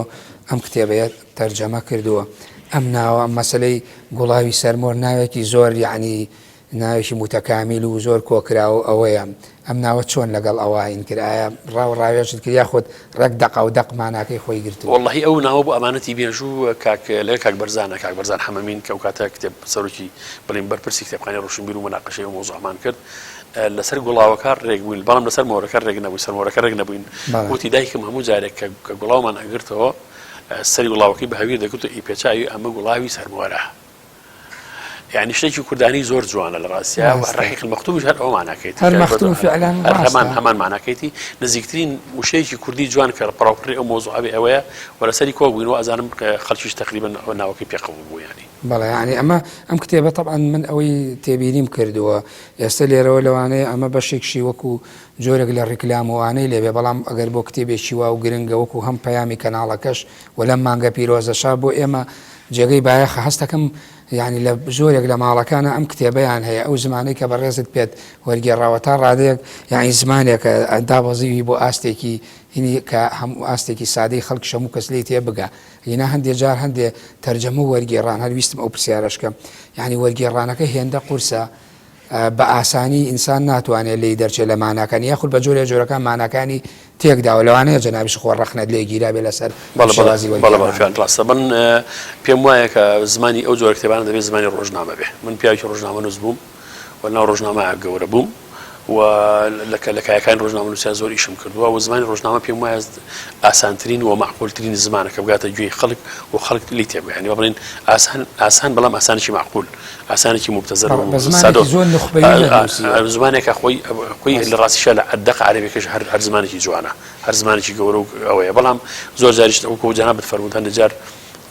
A: ئەم کتێبەیەت تەرجەمە کردووە ئەم ناوە ئەم مەسەلەی گوڵاوی سەرمۆر ناوێکی زۆر یەعنی ناوێکی موتەکامیل و زۆر کۆکراوە و ئەوەیە، ئەم ناوە چۆن لەگەڵ ئەوە ئین کرد؟ ئایا ڕا و ڕاوێژت کرد یاخود ڕێک دەقاو دەق ماناکەی خۆی گرتبوو؟
B: وەڵڵاهی ئەو ناوە بۆ ئەمانەتی مێژوو کاک لەگەڵ کاک بەرزانە، کاک بەرزان حەمەمین کە ئەو کاتە کتێب سەرۆکی بڵێین بەرپرسی کتێبخانەی ڕۆشنبیر و موناقەشەی ئەو مەوزوعەمان کرد لەسەر گوڵاوەکە ڕێک بووین بەڵام لەسەر مۆرەکە ڕێک نەبووین سەر مۆرەکە ڕێک نەبووین
A: بەڵێ.
B: وتی دایکم هەموو جارێک کە کە گوڵاومان ئەگرتەوە سەری گوڵاوەکەی بە هەویر دەگرت و ئەیپێچاوی ئەمە گوڵاوی سەرمۆرە. یعنی شتێکی کوردانی زۆر جوانە لە ڕاستیا و ڕەحیق المەختومیش هەر ئەو ماناکەیتی
A: هەر مەختوم فعلا
B: هەمان هەمان ماناکەیتی نزیکترین وشەیەکی کوردی جوان کە پڕاوپڕی ئەو مۆزوعە بێ ئەوەیە و لەسەری کۆک بووین و ئەزانم خەڵکیش تقریبا ناوەکەی پێ قبوڵ بوو یعنی
A: بەڵێ یعنی ئەمە ئەم کتێبە طبعا من ئەوەی تێبینیم کردووە ئێستا لێرەوە لەوانەیە ئەمە بەشێکشی وەکو جۆرێک لە ڕیکلام و ئانەی لێبێ بەڵام ئەگەر بۆ کتێبێکی وا و گرنگە وەکو هەم پەیامی کەناڵەکەش و لەم مانگە پیرۆزەشا بۆ ئێمە جێگەی بایەخە هەستەکەم یانی لە زۆرێک لە ماڵەکانا ئەم کتێبەیان هەیە ئەو زمانەی کە بەڕێزت پێت وەرگێڕاوە تا ڕادەیەک یانی زمانێکە دابەزیوی بۆ ئاستێکی هینی کە هەموو ئاستێکی سادەی خەڵک شەموو کەس لێی تێ بگا هینا هەندێ جار هەندێ تەرجەمە و وەرگێڕان هەر ویستم ئەو پرسیارەش کەم یانی وەرگێڕانەکە هێندە قورسە بە ئاسانی ئینسان ناتوانێت لێی دەرچێت لە ماناکانی یاخود بە جۆرێ جۆرەکان ماناکانی تێکداوە لەوانەیە جەنابیش خۆ ڕەخنەت لێ گیرابێ لەسەر
B: بەڵێ بەڵێ
A: شێوازی
B: بەڵێ بەڵێ
A: وەرگێڕان.
B: فعلا ڕاستە من پێم وایە کە زمانی ئەو جۆرە کتێبانە دەبێت زمانی ڕۆژنامە بێ من پیاوێکی ڕۆژنامەنووس بووم و لەناو ڕۆژنامە گەورە بووم و لە لە کایەکانی ڕۆژنامەنووسیا زۆر ئیشم کردووە و زمانی ڕۆژنامە پێم وایە ئاسانترین و مەعقولترین زمانە کە بگاتە گوێی خەڵک و خەڵک لێی تێبگا یانی با بڵێین ئاسان ئاسان بەڵام ئاسانێکی مەعقول ئاسانێکی موبتەزەل
A: بە
B: و
A: بە زمانێکی
B: سادە
A: زۆر نوخبەیی نەنووسیوە.
B: زمانێکە خۆی خۆی
A: ڕاستە.
B: لە ڕاستیشا لە دەقە عەرەبیەکەش هەر هەر زمانێکی جوانە هەر زمانێکی گەورە و ئەوەیە بەڵام زۆر جاریش وەکو جەنابت فەرمووت هەندێک جار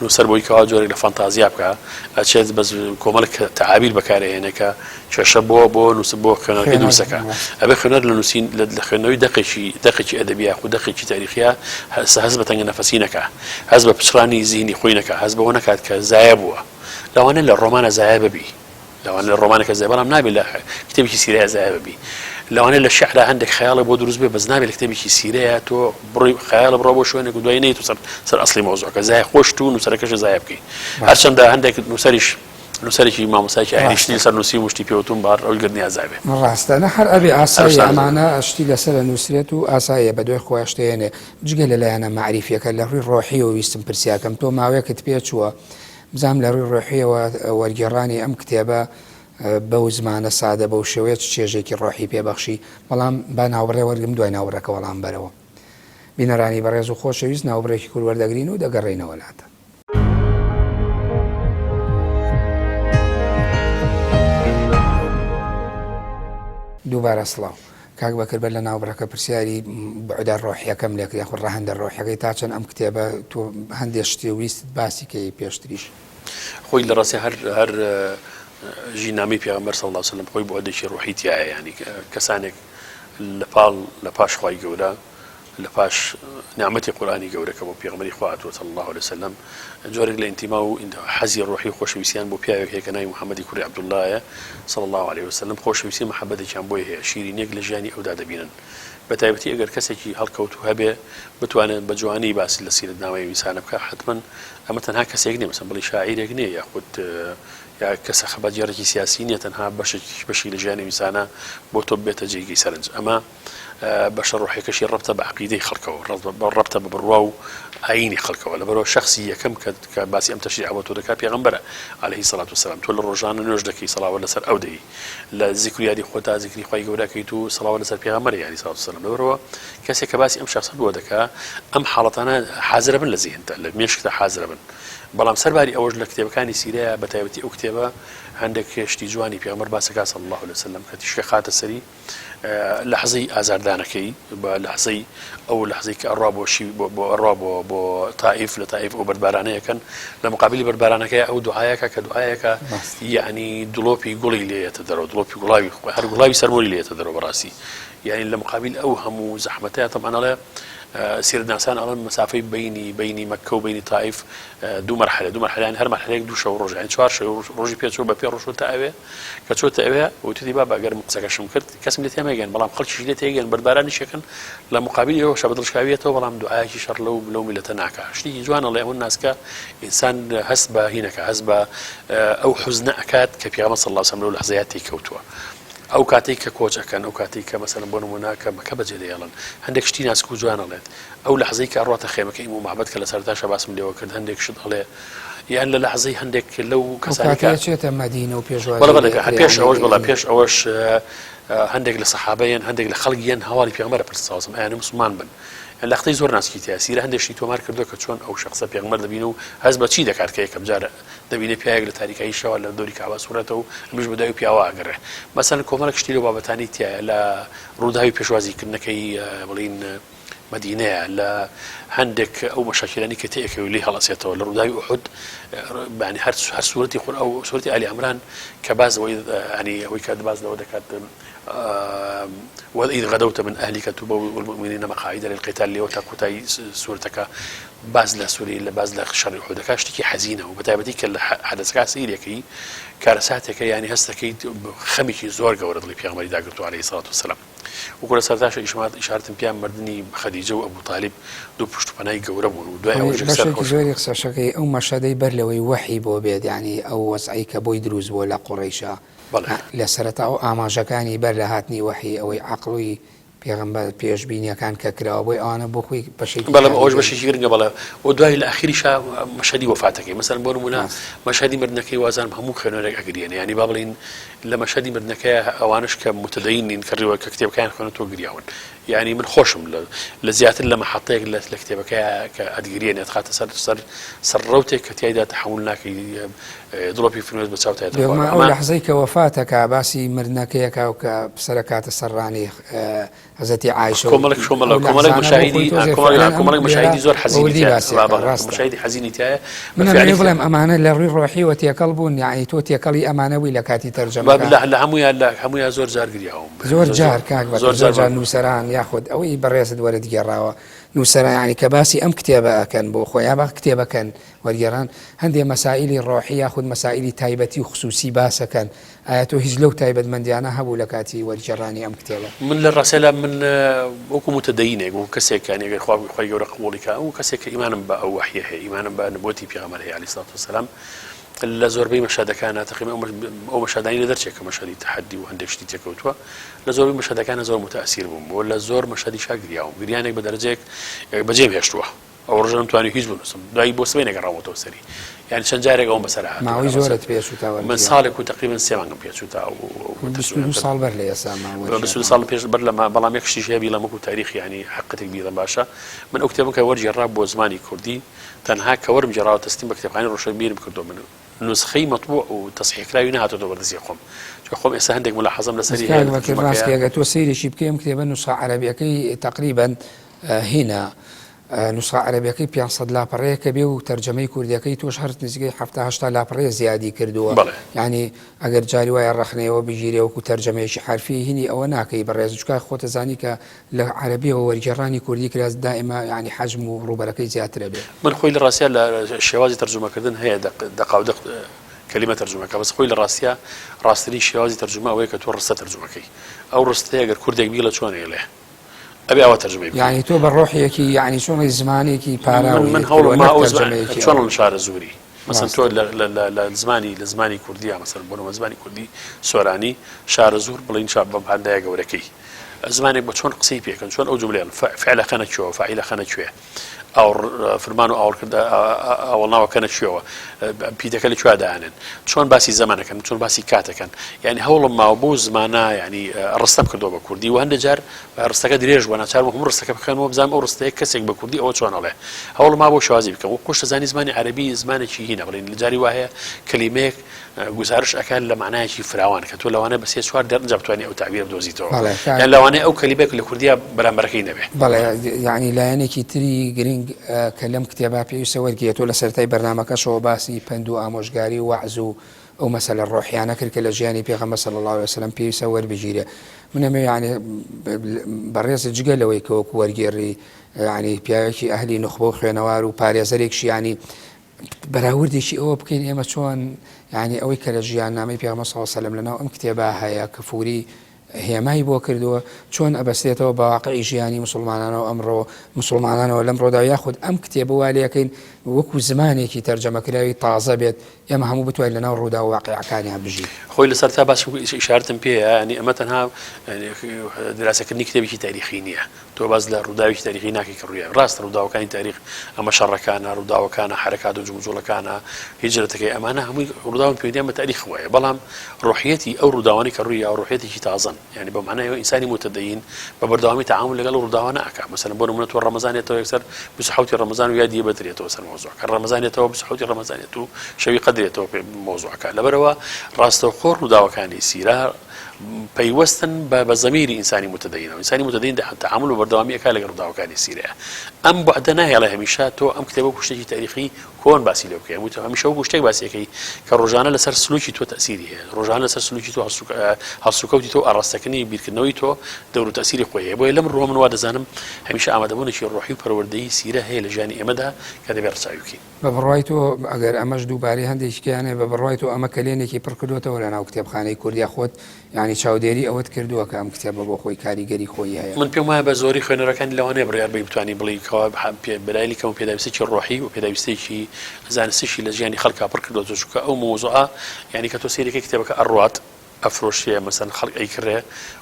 B: نووسەر بۆی کەوا جۆرێک لە فانتازیا بکا ئەچێت بەس کۆمەڵێک کە تەعابیر بەکارئەهێنێ کە کێشە بۆ بۆ نووس بۆ خوێنەرەکەی
A: خوێنەر
B: دروست ئەکا
A: ڕاستە.
B: ئەبێ خوێنەر لە نووسین لە لە خوێندنەوەی دەقێکی دەقێکی ئەدەبی یاخود دەقێکی تاریخیا هەست هەست بە تەنگەنەفەسی نەکا هەست بە پچڕانی زیهنی خۆی نەکا هەست بەوە نەکات کە زایە بووە. لەوانە لە ڕۆمانە زایە ببی لەوانە لە ڕۆمانەکە زای بەڵام نابێت لە کتێبێکی سیرەیە زایە ببی لەوانەیە لە شعرا هەندێک خەیاڵە بۆ دروست بێ بەس نابێت لە کتێبێکی سیرەیە تۆ بڕی خەیاڵە بڕۆ بۆ شوێنێک و دوای نەیت و سەر سەر ئەسلی مەوزوعەکە زای خۆشت و نووسەرەکەش زایە بکەی هەرچەندە هەندێک نووسەریش نووسەرێکی مامۆستایەکی ئاینی شتی لەسەر نووسی و شتی پێوتوم بار ئەوی گەر نیازابێ.
A: ڕاستە نە هەر ئەبێ ئاساییە ئەمانە شتی لەسەر ئەنووسرێت و ئاساییە بەدوای خۆیا شتێنێ جگە لە لایەنە مەعریفیەکە لە ڕووی ڕۆحیەوە ویستم پرسیاکەم تۆ ماوەیەکت پێ چووە بزانم لە ڕووی ڕۆحیەوە وەرگێڕانی ئەم کتێبە بەو زمانە سادە بەو شێوەیە چ چێژێکی ڕۆحی پێ بەخشی بەڵام با ناوبڕێ وەرگرم دوای ناوبڕەکە وەڵام بەرەوە بینەرانی بەڕێز و خۆشەویست ناوبڕێکی کورت وەردەگرین و دەگەڕێینەوە لاتان. دووبارە سڵاو. کاک بەکر بەر لە ناوبڕەکە پرسیاری بوعدە ڕۆحیەکەم لێ کرد یاخود ڕەهەندە ڕۆحیەکەی تا چەند ئەم کتێبە تۆ هەندێ شتی ویستت باسی کەی پێشتریش.
B: خۆی لە ڕاستی هەر هەر ژینامەی پێغەمبەر صلی اللە علیە وسلم خۆی بوعدێکی ڕۆحی تیایە یانی کەسانێک لە پاڵ لە پاش خوای گەورە لە پاش نیعمەتی قورئانی گەورە کە بۆ پێغەمبەری خوا هاتووە صلی اللە علیە وسلم جۆرێک لە ئینتیما و حەزی ڕۆحی و خۆشەویستیان بۆ پیاوێک هەیە کە ناوی محمدی کوڕی عەبدوڵڵایە صلی اللە علیە وسلم خۆشەویستی مەحەبەتێکیان بۆی هەیە شیرینیەک لە ژیانی ئەودا دەبینن بە تایبەتی ئەگەر کەسێکی هەڵکەوتوو هەبێ بتوانێت بە جوانی باسی لە سیرەتنامەی ئەو ئینسانە بکا حەتمەن ئەمە تەنها کەسێک نییە مەسەن بڵێی شاعیرێک نییە یاخود یا کەسە خەباتگێڕێکی سیاسی نییە تەنها بەشێکی بەشی لە ژیانی ئەو ئینسانە بۆ تۆ ببێتە جێگەی سەرنج ئەمە بەشە ڕۆحیەکەشی ڕەبتە بە عەقیدەی خەڵکەوە، ڕەبتە بە بڕوا و ئایینی خەڵکەوە، لەبەرئەوە شەخسی یەکەم کە باسی ئەم تەشریعە بۆ تۆ دەکات پێغەمبەرە علیە سڵات وسلام، تۆ لە ڕۆژانە نوێژ دەکەی سەڵاوات لەسەر ئەو دەی، لە زیکر و یادی خۆتا زیکری خوای گەورە ئەکەیت و سەڵاوات لەسەر پێغەمبەرە علیە سڵات وسلام، لەبەرئەوە کەسێک کە باسی ئەم شەخسە بۆ دەکا ئەم حاڵەتانە حازرە بن لە زیهنتا لە مێشکتا حازرە بن، بەڵام سەرباری ئەوەش لە کتێبەکانی سیرەیا بە تایبەتی ئەو کتێبە هەندێک شتی جوانی پێغەمبەر باس دەکات صلی اللە علیە وسلم کە تیشکە خاتە سەری، لەحزەی ئازاردانەکەی بە لەحزەی ئەو لەحزەی کە ئەڕوا بۆ شی بۆ ئەڕوا بۆ بۆ تائیف لە تائیف ئەو بەردبارانەیەکەن لە مقابلی بەردبارانەکەی ئەو دوعایەکە کە دوعایەکە یعنی دڵۆپی گوڵی لێتە دەرەوە دڵۆپی گوڵاوی هەر گوڵاوی سەرمۆری لێتە دەرەوە بەڕاستی یعنی لە مقابل ئەو هەموو زەحمەتەیە تەبعەن ئەڵێ سیرناسان ئەڵێن مەسافەی بینی بینی مەککە و بینی تائیف دوو مەرحەلە دوو مەرحەلە هەر مەرحەلەیەک دوو شەو ڕۆژ یعنی چوار شەو ڕۆژی پێچوو بە پێ ڕۆشتووە تا ئەوێ کە چۆتە ئەوێ وتوتی بابە گەر من قسەکەشم کرد کەسم لێ تێمەگەن بەڵام خەڵکیش لێ تێگەن بەردبارانیش ئەکەن لە مقابلی ئەوەشە بە دڵشکاویەتەوە بەڵام دوعایەکی شەڕ لەو لەو میلەتە ناکا شتێکی جوان ئەڵێ ئەوە ناسکە ئینسان هەست بە هینەکە هەست بە ئەو حوزنە ئەکات کە پێغەمبەر صلی الله علیه و سلم لەو لەحزەیە تێی کەوتووە ئەو کاتێک کە کۆچ ئەکەن ئەو کاتێک کە مەسەلەن بۆ نمونە کە مەکە بەجێ دەهێڵن هەندێک شتی ناسک و جوان ئەڵێت ئەو لەحزەی کە ئەڕواتە خێمەکەی ئیمو مەعبەد کە لە سەرەتاشا باسم لێوە کرد هەندێک شت ئەڵێ یان لە لەحزەی هەندێک لەو کەسانی کە
A: ئەچێتە مەدینە و پێشوازی
B: بەڵێ بەڵێ پێش ئەوەش بەڵێ پێش ئەوەش هەندێک لە سەحابە یان هەندێک لە خەڵک یان هەواڵی پێغەمبەر پرس صلی الله علیه و مسلمان بن لەختەی زۆر ناسکی تیا سیرە هەندێک شتی تۆمار کردووە کە چۆن ئەو شخصە پێغەمبەر دەبینە و هەست بە چی دەکات کە یەکەم جار دەبینێ پیاوێک لە تاریکایی شەوە لە دەوری کەعبە سوڕێتەوە و ئەمیش بە دوای پیاوە ئەگەڕێ مەسەلەن کۆمەڵێک شتی لەو بابەتانەی تیایە لە ڕووداوی پێشوازیکردنەکەی بڵین مەدینەیە لە هەندێک ئەو مەشاکیلانەی کە تێئەکەوێ لێی هەڵئەسێتەوە لە ڕووداوی ئوحود یانی هەر هەر سورەتی قورئان ئەو سورەتی ئالی عمران کە باس ئەوەی یانی ئەوەی کە باس لەوە دەکات وإذ غدوت من أهلك تبوئ المؤمنين مقاعد للقتال لێوە تا کۆتایی سورەتەکە باس لە سوری لە باس لە شەڕی ئوحودەکە شتێکی حەزینە و بەتایبەتی کە لە حەدەسەکە سەیرەکەی کارەساتێکە یانی هەستەکەیت خەمێکی زۆر گەورە دڵی پێغەمبەری داگرتووە عەلەیهی سڵات وسلام وەکو لە سەرەتاشا ئیشارەتم پێیان مردنی خەدیجە و ئەبو تالیب دوو پشت و پەنای گەورە بوون و دوای ئەوەش یەکسەر
A: بەشێکی زۆری قسەشەکەی ئەو مەشهەدەی بەر لەوەی وەحی بۆ بێت یانی ئەو وەزعەی کە بۆی دروست بووە لە قوڕەیشا لە سەرەتا ئەو ئاماژەکانی بەر لە هاتنی وەحی ئەوەی عەقڵی پێغەمبەر پێشبینیەکان کە کراوە بۆی ئەوانە بۆ خۆی بەشێکی
B: بەڵێ ئەوەش بەشێکی گرنگە بەڵێ و دوای لە ئەخیریشا مەشهەدی وەفاتەکەی مەسەلەن بۆ نموونە مەشهەدی مردنەکەی وازانم هەموو خوێنەرێک ئەگریێنێ یانی با بڵێین لە مەشهەدی مردنەکەیا ئەوانەش کە موتەدەین نین کە ڕیوە کە کتێبەکەیان خوێنەتەوە گریاون یانی من خۆشم لە لە زیاتر لە مەحەتەیەک لە لە کتێبەکەیا کە ئەتگریێنێ ئەتخاتە سەر سەر سەر ڕەوتێک کە تیایدا تەحەمول ناکەی دڵۆپی فرمێسک بە چاوتا یەتە
A: بێگومان ئەو لەحزەی کە وەفاتەکا باسی مردنەکەی ئەکا و کە سەرەکاتە سەر ڕانی حەزرەتی عائشە و
B: کۆمەڵێک کۆمەڵە کۆمەڵێک مشاهیدی کۆمەڵێک مشاهیدی زۆر حەزینی تیایە مشاهیدی حەزینی تیایە
A: من ئەمەوێ بڵێم ئەمانە لە ڕووی ڕۆحیەوە تێکەڵ بوون یعنی تۆ تێکەڵی ئەمانە بووی لە کاتی تەرجەمەکە
B: لە هەموویان لە هەموویان زۆر جار گریاوم
A: زۆر جار کاک بەکر زۆر جار نووسەران یاخود ئەوەی بەڕێزت وەرت گێڕاوە. نووسەران یانی کە باسی ئەم کتێبە ئەکەن بۆ خۆیان با کتێبەکەن وەرگێڕان هەندێ مەسائیلی ڕۆحی یاخود مەسائیلی تایبەتی و خسوسی باسەکەن ئایا تۆ هیچ لەو تایبەتمەندیانە هەبوو لە کاتی وەرگێڕانی ئەم کتێبە؟
B: من لە ڕاستیدا من وەکو متدەینێک وەکو کەسێک یانی ئەگەر خوا خوای گەورە قبوڵی کا وەکو کەسێک کە ئیمانم بە ئەو وەحیە هەیە ئیمانم بە نبوەتی پێغەمبەر هەیە علیە الصلوة والسلام لە زۆربەی مەشهەدەکانا تەقریبا ئەو مەشهەدانی لە دەرچێک کە مەشهەدی تەحەدی و هەندێک شتی تێکەوتووە لە زۆربەی مەشهەدەکانە زۆر متەئسیر بووم و لە زۆر مەشهەدیشا گریاوم گریانێک بە دەرەجەیەک بەجێم هێشتووە ئەو ڕۆژە نەمتوانی هیچ بنووسم دوایی بۆ سبەینێ گەڕاومەتەوە سەری یانی چەند جارێک ئەوم بەسەر هاتووە
A: ماوەی زۆرت پێچوو تا
B: من ساڵێک و تقریبا سێ مانگم پێچوو تا
A: 22 ساڵ بەر لە ئێستا
B: ماوە 22 ساڵ پێش بەر لەمە بەڵام یەک شتیش هەیە بیڵێم وەکو تاریخ یانی حەقیقەتێک بیڵێم باشە من ئەو کتێبم کە وەرگێڕا بۆ زمانی کوردی تەنها کە وەرم گێڕاوە تەسلیم بە کتێبخانەی ڕۆشنبیرم کردووە من نوسخەی مەتبوع و تەسحیح کراوی نەهاتۆتەوە بەردەستی خۆم چونکە خۆم ئێستا هەندێک مولاحەزەم لەسەری هەیە
A: کاک
B: لە
A: بەکر ڕاست
B: تەرجومەکەیا.
A: کەی ئەگەر تۆ سەیرێکی بکەی ئەم کتێبە نوسخە عەرەبیەکەی تەقریبەن هینە نوسخە عەرەبیەکەی 500 لاپەڕەیەکە بێ و تەرجەمەی کوردیەکەی تۆش هەر نزیکەی 70 80 لاپەڕەیە زیادی کردووە
B: بەڵێ.
A: یعنی ئەگەر جاری وایە ڕەخنەیەوە بگیرێ وەکو تەرجەمەیەکی حەرفی هینی ئەوە ناکەی بەڕێز چونکە خۆتەزانی کە لە عەرەبیەوە وەرگێڕانی کوردی کرا دائیما یانی حەجم و ڕووبەرەکەی زیاتر ئەبێ.
B: من خۆی لە ڕاستیا لە شێوازی تەرجومەکردن هەیە دەق دەقاودەق کەلیمە تەرجومەکە بەس خۆی لە ڕاستیا ڕاستترین شێوازی تەرجومە ئەوەیە کە تۆ ڕستە تەرجومەکەی ئەو ڕستەیە گەر کوردێک بیڵێ چۆن ئەیڵێ ئەبێ ئاوا تەرجومەی بکەی.
A: یانی تۆ بە ڕۆحێکی یانی چۆن ڵێی زمانێکی پاراو
B: من من
A: یەک
B: هەوڵم
A: کردوە
B: ما
A: نەک
B: ئەو
A: تەرجەمەیەکی
B: چۆن
A: ئەوە.
B: ڵێن شارەزووری مەسەن
A: ڕاستە.
B: تۆ لە لە لە لە زمانی لە زمانی کوردیا مەسەن بۆ نموونە زمانی کوردی سۆرانی شارەزوور بڵێین شا بە پاندایە گەورەکەی زمانێک بە چۆن قسەی پێکەن چۆن ئەو جملەیان فعلە خەنە کوێوە فاعلە خەنە کوێ ئاوڕ فرمان و ئاوڕکردە ئاوەڵناوە کەنە کوێوە پیتەکە لە کوێ دانێن چۆن باسی زەمانەکەن چۆن باسی کاتەکەن یعنی هەوڵم ماوە بۆ زمانە یعنی ڕستەم کردەوە بە کوردی و هەندە جار ڕستەکە درێژ بووە ناچار بووم هەموو ڕستەکە بخوێنمەوە بزانم ئەو ڕستەیە کەسێک بە کوردی ئەوە چۆن ئەڵێ هەوڵم مابوو شێوازی بکەم و خۆشتە زانی زمانی عەرەبی زمانێکی هینە بڵێن لە جاری وایە کەلیمەیەک گوزارش ئەکات لە مەعنایەکی فراوان کە تۆ لەوانەیە بە سێ چوار دێڕ ئینجا بتوانی ئەو تەعبیرە بدۆزیتەوە
A: بەڵێ کاک
B: یان لەوانەیە ئەو کەلیمەیەک لە کوردیا بەرامبەرەکەی نەبێ.
A: بەڵێ یەعنی لایەنێکی تری گرنگ کە لەم کتێبە پێویستە وەرگیرێت تۆ لە سەرەتای بەرنامەکەشەوە باسی پەند و ئامۆژگاری و وەعز و ئەو مەسەلە ڕۆحیانە کرد کە لە ژیانی پێغەمبەر صلی اللە علیە وسلم پێویستە وەربگیرێ من ئەمەوێ یەعنی بەڕێزت جگە لەوەی کە وەکو وەرگێڕی یەعنی پیاوێکی ئەهلی نوخبە و خوێنەوار و پارێزەرێکشی یەعنی بەراوردێکی ئەوە بکەین ئێمە چۆن یعنی ئەوەی کە لە ژیاننامەی پێغەمبەر صلی اللە علیه وسلم لەناو ئەم کتێبە هەیە کە فوری هێمای بۆ کردووە چۆن ئەبەستێتەوە بە واقعی ژیانی موسڵمانانەوە ئەمڕۆ موسڵمانانەوە لەمڕۆدا یاخود ئەم کتێبە وا لێکەین وەکو زمانێکی تەرجەمەکراوی تازە بێت ئێمە هەموو بتوانین لەناو ڕووداو و واقیعەکانیان بژین.
B: خۆی لە سەرەتا باسم ئیشارەتم پێیە یانی ئەمە تەنها دراسەکردنی کتێبێکی تاریخی نییە تۆ باس لە ڕووداوێکی تاریخی ناکەی کە ڕوویان ڕاستە ڕووداوەکانی تاریخ ئەمە شەڕەکانە ڕووداوەکانە حەرەکات و جموجوڵەکانە هیجرەتەکەی ئەمانە هەمووی ڕووداون پەیوەندیان بە تاریخەوە هەیە بەڵام ڕۆحیەتی ئەو ڕووداوانەی کە ڕووی یاوە ڕۆحیەتێکی تازەن یعنی بە معنای ئەوە ئینسانی متدەین بە بەردەوامی تەعامول لەگەڵ ئەو ڕووداوانە ئەکا مەسەلەن بۆ نمونە تۆ ڕەمەزان یەتەوە یەکسەر 27 ڕەمەزان و یادی بەدر یەتەوە سەر مەوزوعەکە ڕەمەزان یەتەوە 27 ڕەمەزان یەت و شەوی قەدر یەتەوە پێ مەوزوعەکە لەبەرەوە ڕاستەوخۆ ڕووداوەکانی سیرە پەیوەستن بە بە زەمیری ئینسانی متدەینەوە ئینسانی متدەین تەعامول و بەردەوامی ئەکا لەگەڵ ڕووداوەکانی سیرەیە ئەم بەعدە ناهێڵێ هەمیشە تۆ ئەم کتێبە وەکو شتێکی تاریخی کۆن باسی لێ بکەی وتم هەمیشە وەکو شتێک باسی ئەکەی کە ڕۆژانە لەسەر سلوکی تۆ تەئسیری هەیە ڕۆژانە لەسەر سلوکی تۆ هەڵسوکەوتی تۆ ئاڕاستەکردنی بیرکردنەوەی تۆ دەور و تەئسیری خۆی هەیە بۆیە لەم ڕووە من وا دەزانم هەمیشە ئامادەبوونێکی ڕۆحی و پەروەردەیی سیرە هەیە لە ژیانی ئێمەدا کە دەبێ ڕەچاوی بکەین.
A: بە بڕوای تۆ ئەگەر ئەمەش دووبارەی هەندێکی کەیان هەیە بە بڕوای تۆ ئەمە کەلێنێکی پڕ کردۆتەوە لە ناو کتێبخانەی کوردیا خۆت یانی چاودێری ئەوەت کردووە کە ئەم کتێبە بۆ خۆی کاریگەری خۆی هەیە؟
B: من پێم وایە بە زۆری خوێنەرەکانی لەوانەیە بڕیار بەی بتوانی بڵێی کەوا بەلایەنی کەمەوە پێداویستێکی ڕۆحی و پێداویستێکی زانستیشی لە ژیانی خەڵکا پڕ کردۆتەوە چونکە ئەو مەوزوعە یانی کە تۆ سەیرەکەی کتێبەکە ئەڕوات ئەفرۆشرێ مەسەن خەڵک ئەیکڕێ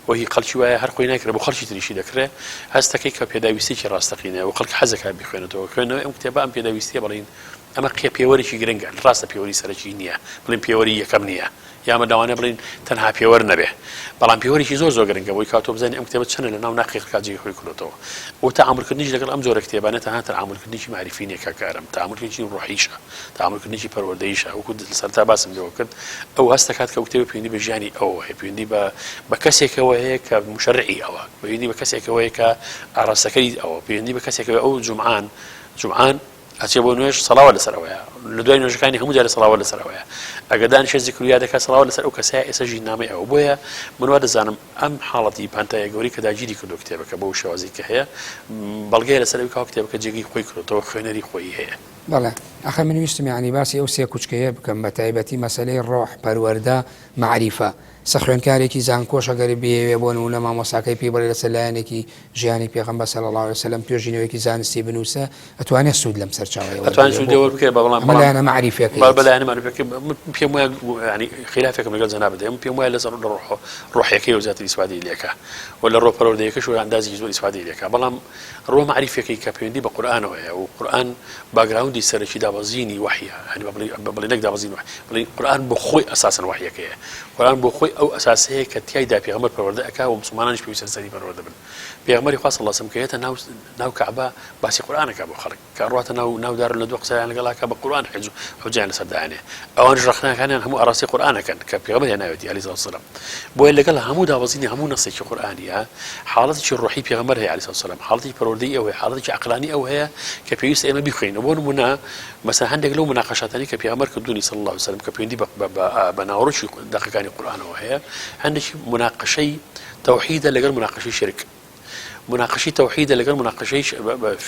B: و هی خەڵکی وایە هەر خۆی نایکڕێ بۆ خەڵکی تریشی دەکڕێ هەستەکەی کە پێداویستێکی ڕاستەقینەیە و خەڵک حەزەکات بیخوێنێتەوە خوێندنەوەی ئەم کتێبە ئەم پێداویستیە بڵێین ئەمە قێ پێوەرێکی گرنگە ڕاستە پێوەری سەرەکی نییە بڵێین پێوەری یەکەم نییە یا ئەمە لەوانەیە بڵێین تەنها پێوەر نەبێ بەڵام پێوەرێکی زۆر زۆر گرنگە بۆی کاتۆ بزانین ئەم کتێبە چەنە لە ناو ناخی خەڵکا جێی خۆی کردۆتەوە و تەعامولکردنیش لەگەڵ ئەم جۆرە کتێبانە تەنها تەعامولکردنێکی مەعریفی نییە کاک ئارام تەعامولکردنێکی ڕۆحیشە تەعامولکردنێکی پەروەردەییشە وەکو لە سەرەتا باسم لێوە کرد ئەو هەست دەکات کە ئەو کتێبە پەیوەندی بە ژیانی ئەوەوە هەیە پەیوەندی بە بە کەسێکەوە هەیە کە موشەرعی ئەوە پەیوەندی بە کەسێکەوە هەیە کە ئاراستەکەری ئەوە پەیوەندی بە کەسێکەوە ئەو جومعان جومعان. ئەچێ بۆ نوێژ سەڵاوات لەسەر ئەوەیە لە دوای نوێژەکانی هەموو جارێ سەڵاوات لەسەر ئەوەیە ئەگەر دانیشێ زیکر و یاد دەکات سەڵاوات لەسەر ئەو کەسەیە ئێستا ژیننامەی ئەوە بۆیە من وا دەزانم ئەم حاڵەتی پانتایە گەورەی کە داگیری کردو کتێبەکە بەو شێوازی کە هەیە بەڵگەیە لەسەر ئەوی کەوا کتێبەکە جێگەی خۆی کردۆتەوە خوێنەری خۆی هەیە.
A: بەڵێ ئەخە من ویستم یانی باسی ئەو سێ کوچکەیە بکەم بە تایبەتی مەسەلەی ڕۆح، پەروەردە، مەعریفە. سە خوێندکارێکی زانکۆش ئەگەر بیەوێ بۆ نموونە مامۆستاکەی پێی بڵێ لەسەر لایەنێکی ژیانی پێغەمبەر صلی اللە علیە وسلم توێژینەوەیەکی زانستی بنووسە ئەتوانێ سوود لەم سەرچاوەیە
B: ئەتوانێ سوود لێ وەربگرێ بەڵام
A: ئەمە لایەنە مەعریفیەکەی
B: بە لایەنە مەعریفیەکەی من پێم وایە یانی خیلافێکم لەگەڵ جەنابت هەیە من پێم وایە لەسەر لە ڕۆح ڕۆحیەکەیەوە زیاتر ئیسفادەی لێکا و لە ڕۆ پەروەردەیەکەشەوە ئەندازێکی زۆر ئیسفادەی لێکا بەڵام ڕووە مەعریفیەکەی کە پەیوەندی بە قورئانەوە هەیە و قورئان background ی سەرەکی دابەزینی وەحیە یانی بە بڵێ بە بڵێ نەک دابەزینی وەحی بڵێ قورئان بۆ خۆی ئەساسەن وەحیەکەیە قورئان بۆ خۆی ئەو ئەساسەیە کە تیایدا پێغەمبەر پەروەردە ئەکا و موسڵمانانیش پێویستە لەسەری پەروەردە بن پێغەمبەری خوا صلی اللە علیه و سلم کە یەتە ناو ناو کەعبە باسی قورئان ئەکا بۆ خەڵک کە ئەڕواتە ناو ناو دار الندوە قسەیان لەگەڵ ئەکا بە قورئان حج حجەیان لەسەر دائەنێ ئەوانیش ڕەخنەکانیان هەموو ئاڕاستەی قورئان ئەکەن کە پێغەمبەر هێناوێتی علیه الصلوة والسلام بۆیە لەگەڵ هەموو دابەزینی هەموو نەسێکی قورئانیە حاڵەتێکی ڕۆحی پێغەمبەر هەیە علیه الصلوة والسلام حاڵەتێکی پەروەردەی ئەو هەیە حاڵەتێکی عەقلانی ئەو هەیە کە پێویستە ئێمە بیخوێنینەوە بۆ نموونە مەسەلەن هەندێک لەو مناقەشاتانەی کە پێغەمبەر کردوونی صلی اللە علیه وسلم کە پەیوەندی بە ناوەڕۆکی دەقەکانی قورئانەوە هەیە هەندێکی مناقەشەی تەوحیدە لەگەڵ مناقەشەی شرک مناقەشەی تەوحیدە لەگەڵ مناقەشەی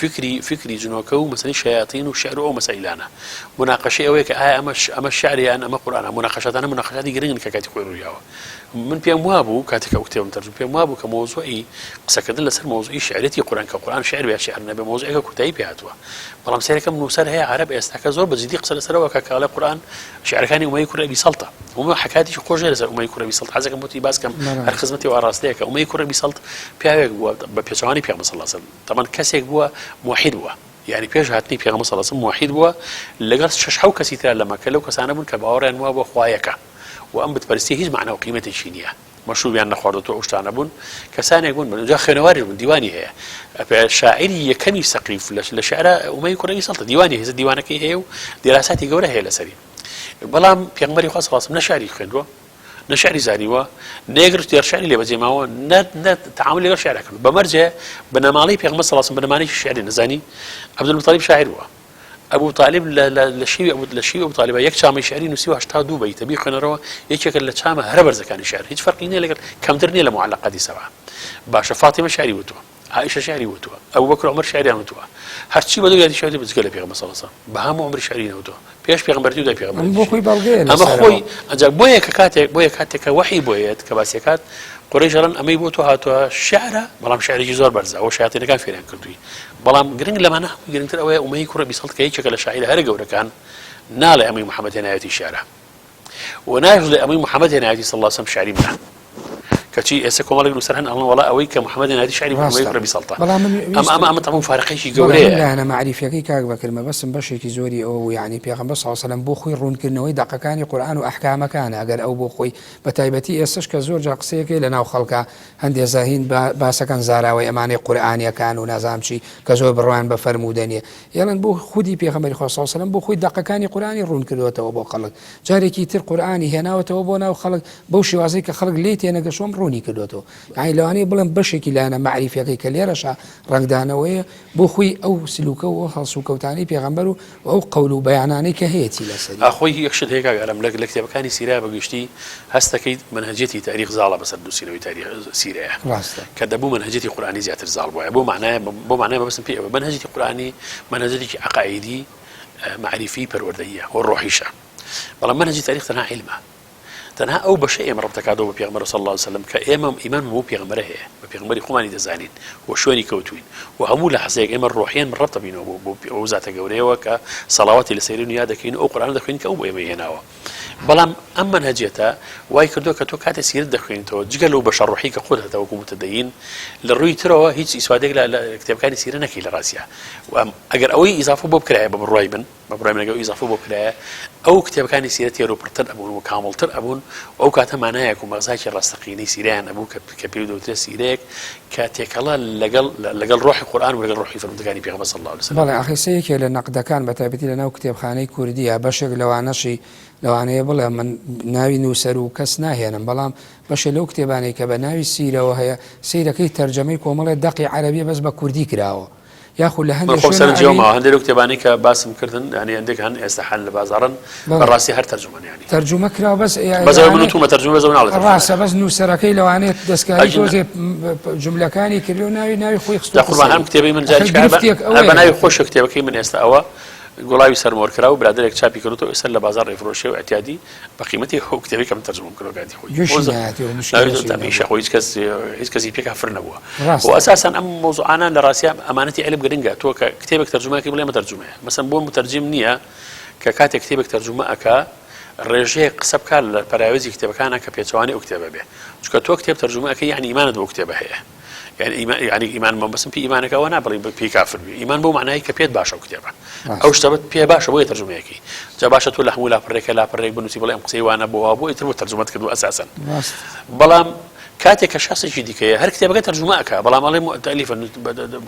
B: فکری فکری جنۆکە و مەسەلەی شەیاتین و شعر و ئەو مەسەیلانە مناقەشەی ئەوەیە کە ئایا ئەمە ئەمە شعر یان ئەمە قورئانە مناقەشاتانە مناقەشاتی گرنگن کە کاتی خۆی ڕوویاوە من پێم وابوو کاتێک ئەو کتێبم تەرجمە پێم وابوو کە مەوزوعی قسەکردن لەسەر مەوزوعی شعرەتی قورئان کە قورئان شعر بێ شعر نەبێ مەوزوعێکە کۆتایی پێ هاتووە بەڵام سەیرەکەم نووسەر هەیە عەرەب ئێستاکە زۆر بە جدی قسە لەسەرەوە کە کاڵێ قورئان شعرەکانی ئومەی کوڕی ئەبی سەڵتە ئومە حکاتێکی خۆش هەیە لەسەر ئومەی کوڕی ئەبی سەڵت حەزەکەم بۆتی باس کەم هەر خزمەتی و ئاڕاستەیەکە ئومەی کوڕی ئەبی سەڵت پیاوێک بووە بە پێچەوانەی پێغەمبەر صلی الله علیه و سلم تەبعەن کەسێک بووە موحید بووە یعنی پێش هاتنی پێغەمبەر صلی الله علیه و سلم موحید بووە لەگەڵ شەش حەو کەسی ترا لە مەککە لەو کەسانە بوون کە باوەڕیان وابووە خوا یەکە و ئەم بتپەرستی هیچ مەعنا و قیمەتێکی نییە مەشروبیان نەخواردۆتەوە ئەو شتانە بوون کەسانێک بوون بن جا خوێنەواریش بوون دیوانی هەیە شاعری یەکەمی سەقیف لە شعرا ئومەی کوڕی سەڵتە دیوانی هەیە دیوانەکەی هەیە و دیراساتی گەورە هەیە لەسەری بەڵام پێغەمبەری خوا صلی الله علیه و سلم نە شعری خوێندووە نە شعری زانیوە نە یەک دێڕ شعری لێ بەجێ ماوە نە نە تعامل لەگەڵ شعرا کردووە بە مەرجێ بنەماڵەی پێغەمبەر صلی الله علیه و سلم بنەماڵەیەکی شعری نەزانی عەبدولموتەڵیب شاعیر بووە ئەبو تالیب لە لە لە شیوی ئەبو لە شیوی ئەبو تالیبا یەک چامەی شعری نووسیوە 82 بەیتە بیخوێنەرەوە یەکێکە لە چامە هەرە بەرزەکانی شعر هیچ فەرقی نییە لەگەڵ کەمتر نییە لە معلقاتی سەبعە باشە فاتیمە شعری وتووە عائشە شعری وتووە ئەبوبەکر عومەر شعریان وتووە هەرچی بەدەو یادی شعری بجگە لە پێغەمبەر صلی الله علیه و سلم بە هەموو عومری شعری نەوتووە پێش پێغەمبەرتی و دوای پێغەمبەرتی
A: بۆ خۆی بەڵگەیە
B: ئەمە خۆی ئەجا بۆیە کە کاتێک بۆیە کاتێک کە وەحی بۆیەت کە باسیەکات قورەیش ئەڵێن ئەمەی بۆ تۆ هاتووە شعرە بەڵام شعرێکی زۆر بەرزە ئەوە شەیاتینەکان فێریان کردووی بەڵام گرنگ لەمانە هەمووی گرنگتر ئەوەیە ئومەیی کوڕی ئەبی سەڵت کە یەکێکە لە شاعیرە هەرە گەورەکان ناڵێ ئەمەی محەممەد هێنایەتی شعرە و ناشڵێ ئەمەی محەممەد هێنایەتی صلی الله علیه و سلم شعری منە کەچی ئێستا کۆمەڵێک نووسەر هەن ئەڵێن وەڵا ئەوەی کە محەممەد هێنایەتی شعری ئومەیی کوڕی ئەبی سەڵتە
A: بەڵام من
B: ئەم ئەمە ئەمە تەمام فارقێکی گەورەیە
A: لایەنە مەعریفیەکەی کاک بەکر مەبەستم بەشێکی زۆری ئەوە بوو یەعنی پێغەمبەر صلی الله علیه و سلم بۆ خۆی ڕوونکردنەوەی دەقەکانی قورئان و ئەحکامەکانە ئەگەر ئەو بۆ خۆی بە تایبەتی ئێستەش کە زۆر جار قسەیەکەی لە ناو خەڵکا هەندێ زاهین باسەکەن زاراوەی ئەمانەی قورئانیەکان و نازانم چی کە زۆر بڕوایان بە فەرموودە نیە ئێڵێن بۆ خودی پێغەمبەری خوا صلی اللە علیە وسلم بۆ خۆی دەقەکانی قورئانی ڕوون کردۆتەوە بۆ خەڵک جارێکی تر قورئانی هێناوەتەوە بۆ ناو خەڵک بەو شێوازەی کە خەڵک لێی تێنەگەشتووە ڕوونی کردۆتەوە یانی لەوانەیە بڵێم بەشێکی لایەنە مەعریفیەکەی کە لێرەشا ڕەنگدانەوەیە بۆ خۆی ئەو سلوکە و ئەو هەڵسوکەوتانەی پێغەمبەر و ئەو قەول و بەیانانەی کە هەیەتی لەسەری.
B: ئاخۆی یەک شت هەیە کاک ئارام لە لە کتێبەکانی سیرە بە گشتی هەست دەکەیت مەنهەجیەتی تاریخ زاڵە بەسەر نووسینەوەی تاریخ سیرەیە
A: ڕاستە.
B: کە دەبوو مەنهەجیەتی قورئانی زیاتر زاڵ بوایە بۆ مەعنایە بۆ مەعنای مەبەستم پێی ئەوە مەنهەجیەتی قورئانی مەنهەجێکی عەقائیدی مەعریفی پەروەردەییە و ڕۆحیشە بەڵام مەنهەجی تاریخ تەنها عیلمە تەنها ئەو بەشەی ئێمە ڕەبت دەکاتەوە بە پێغەمبەر صلی اللە علیە وسلم کە ئێمە ئیمانمان بەو پێغەمبەرە هەیە، بە پێغەمبەری خۆمانی دەزانین و شوێنی کەوتووین و هەموو لەحزەیەک ئێمە ڕۆحیەن ڕەبت دەبینەوە بۆ ئەو زاتە گەورەیەوە کە سەڵاواتی لەسەرین و یاد دەکەین و ئەو قورئانە دەخوێنین کە ئەو بۆ ئێمەی هێناوە. بەڵام ئەم مەنهەجیەتە وای کردووە کە تۆ کاتێ سیرەت دەخوێنیتەوە جگە لەو بەشە ڕۆحی کە خۆت هەتە وەکو متدەین لە ڕووی ترەوە هیچ ئیسفادەیەک لە کتێبەکانی سیرە نەکەی لە ڕاستیا و ئەگەر ئەوەی ئیزافە بۆ بکرایە بە بڕوای من بە بڕوای من ئەگەر ئەو ئیزافە بۆ بکرایە ئەو کتێبەکانی سیرە تێر و پڕتر ئەبوون و کامڵتر ئەبوون و ئەو کاتە مانایەک و مەغزایەکی ڕاستەقینەی سیرەیان ئەبوو کە کە پێی دەوترێت سیرەیەک کە تێکەڵە لەگەڵ لەگەڵ ڕۆحی قورئان و لەگەڵ ڕۆحی فەرموودەکانی پێغەمبەر صلی اللە علیه وسلم.
A: بەڵێ ئاخر سە یەکێ لە نەقدەکان بە تایبەتی لە ناو کتێبخانەی کوردییا بەشێک لەوانەشی لەوانەیە بڵێم من ناوی نووسەر و کەس ناهێنم بەڵام بەشێ لەو کتێبانەی کە بە ناوی سیرەوە هەیە سەیرەکەی تەرجەمەی کۆمەڵێ دەقی عەرەبیە بەس بە کوردی کراوە. یاخود لە
B: من
A: هەندێ
B: خۆم
A: شوێنا
B: سەرنجی ئەوم
A: ئەبی
B: ماوە هەندێک لەو کتێبانەی کە باسم کردن یانی هەندێک هەن ئێستا هەن لە بازاڕن
A: بەڵێ.
B: بەڕاستی هەر تەرجومەن یانی
A: تەرجومە کراوە بەس
B: بەس ئەوەی من
A: لەوانەیە
B: وتومە تەرجومە بەس ئەو ناڵێ تەرجومەیە.
A: ڕاستە بەس نووسەرەکەی لەوانەیە دەستکاری
B: ئەگینا
A: تۆزێ جوملەکانی کردووە ناوی ناوی خۆی
B: جا
A: خستۆتە
B: قوربان
A: سەری
B: ئەم کتێبەی من
A: ئەخر
B: جاریش کە هەر بە
A: گرفتێک
B: هەر بە
A: ئەوەیە
B: ناوی خۆشە کتێبەکەی من ئێستا ئەوە گوڵاوی سەرمۆرکراو برادەرێک چاپی کردووەتەوە ئێستا لە بازاڕ ئەیفرۆشێ و ئیعتیادی بە قیمەتی ئەو کتێبەی کە من تەرجومەم کردووە کاتی خۆی
A: گوێشی
B: خۆ
A: نایەتەوە مشکلەشی
B: ناوی
A: نەبوو.
B: خۆ هیچ کەس هیچ کەسی پێ کافر نەبووە
A: ڕاستە.
B: و ئەساسەن ئەم مەوزوعانە لە ڕاستیا ئەمانەتی عیلم گرنگە تۆ کە کتێبێک تەرجومە ئەکەی بڵێ ئەمە تەرجومەیە مەسەن بۆ متەرجیم نییە کە کاتێک کتێبێک تەرجومە ئەکا ڕێژەیەک قسە بکات لە پەراوێزی کتێبەکانە کە پێچەوانەی ئەو کتێبە بێ چونکە تۆ کتێب تەرجومە ئەکەی یعنی ئیمانت بەو کتێبە هەیە یعنی ئیمان یعنی ئیمان مەبەستم پێ ئیمانەکە ئەوە نا بڵێی پێی کافر بی ئیمان بەو معنای کە پێت باشە ئەو کتێبە ئەو شتە پێ باشە بۆیە تەرجومەیەکەی جا باشە تۆ لە هەموو لاپەڕێکە لاپەڕێک بنووسی بڵێ ئەم قسەی وانە بۆ وا بۆ ئیتر بۆ تەرجومەت کردووە ئەساسەن بەڵام کاتێک کە شخصێکی دیکەیە هەر کتێبەکە تەرجومە ئەکا بەڵام ئەڵێ تەئلیفە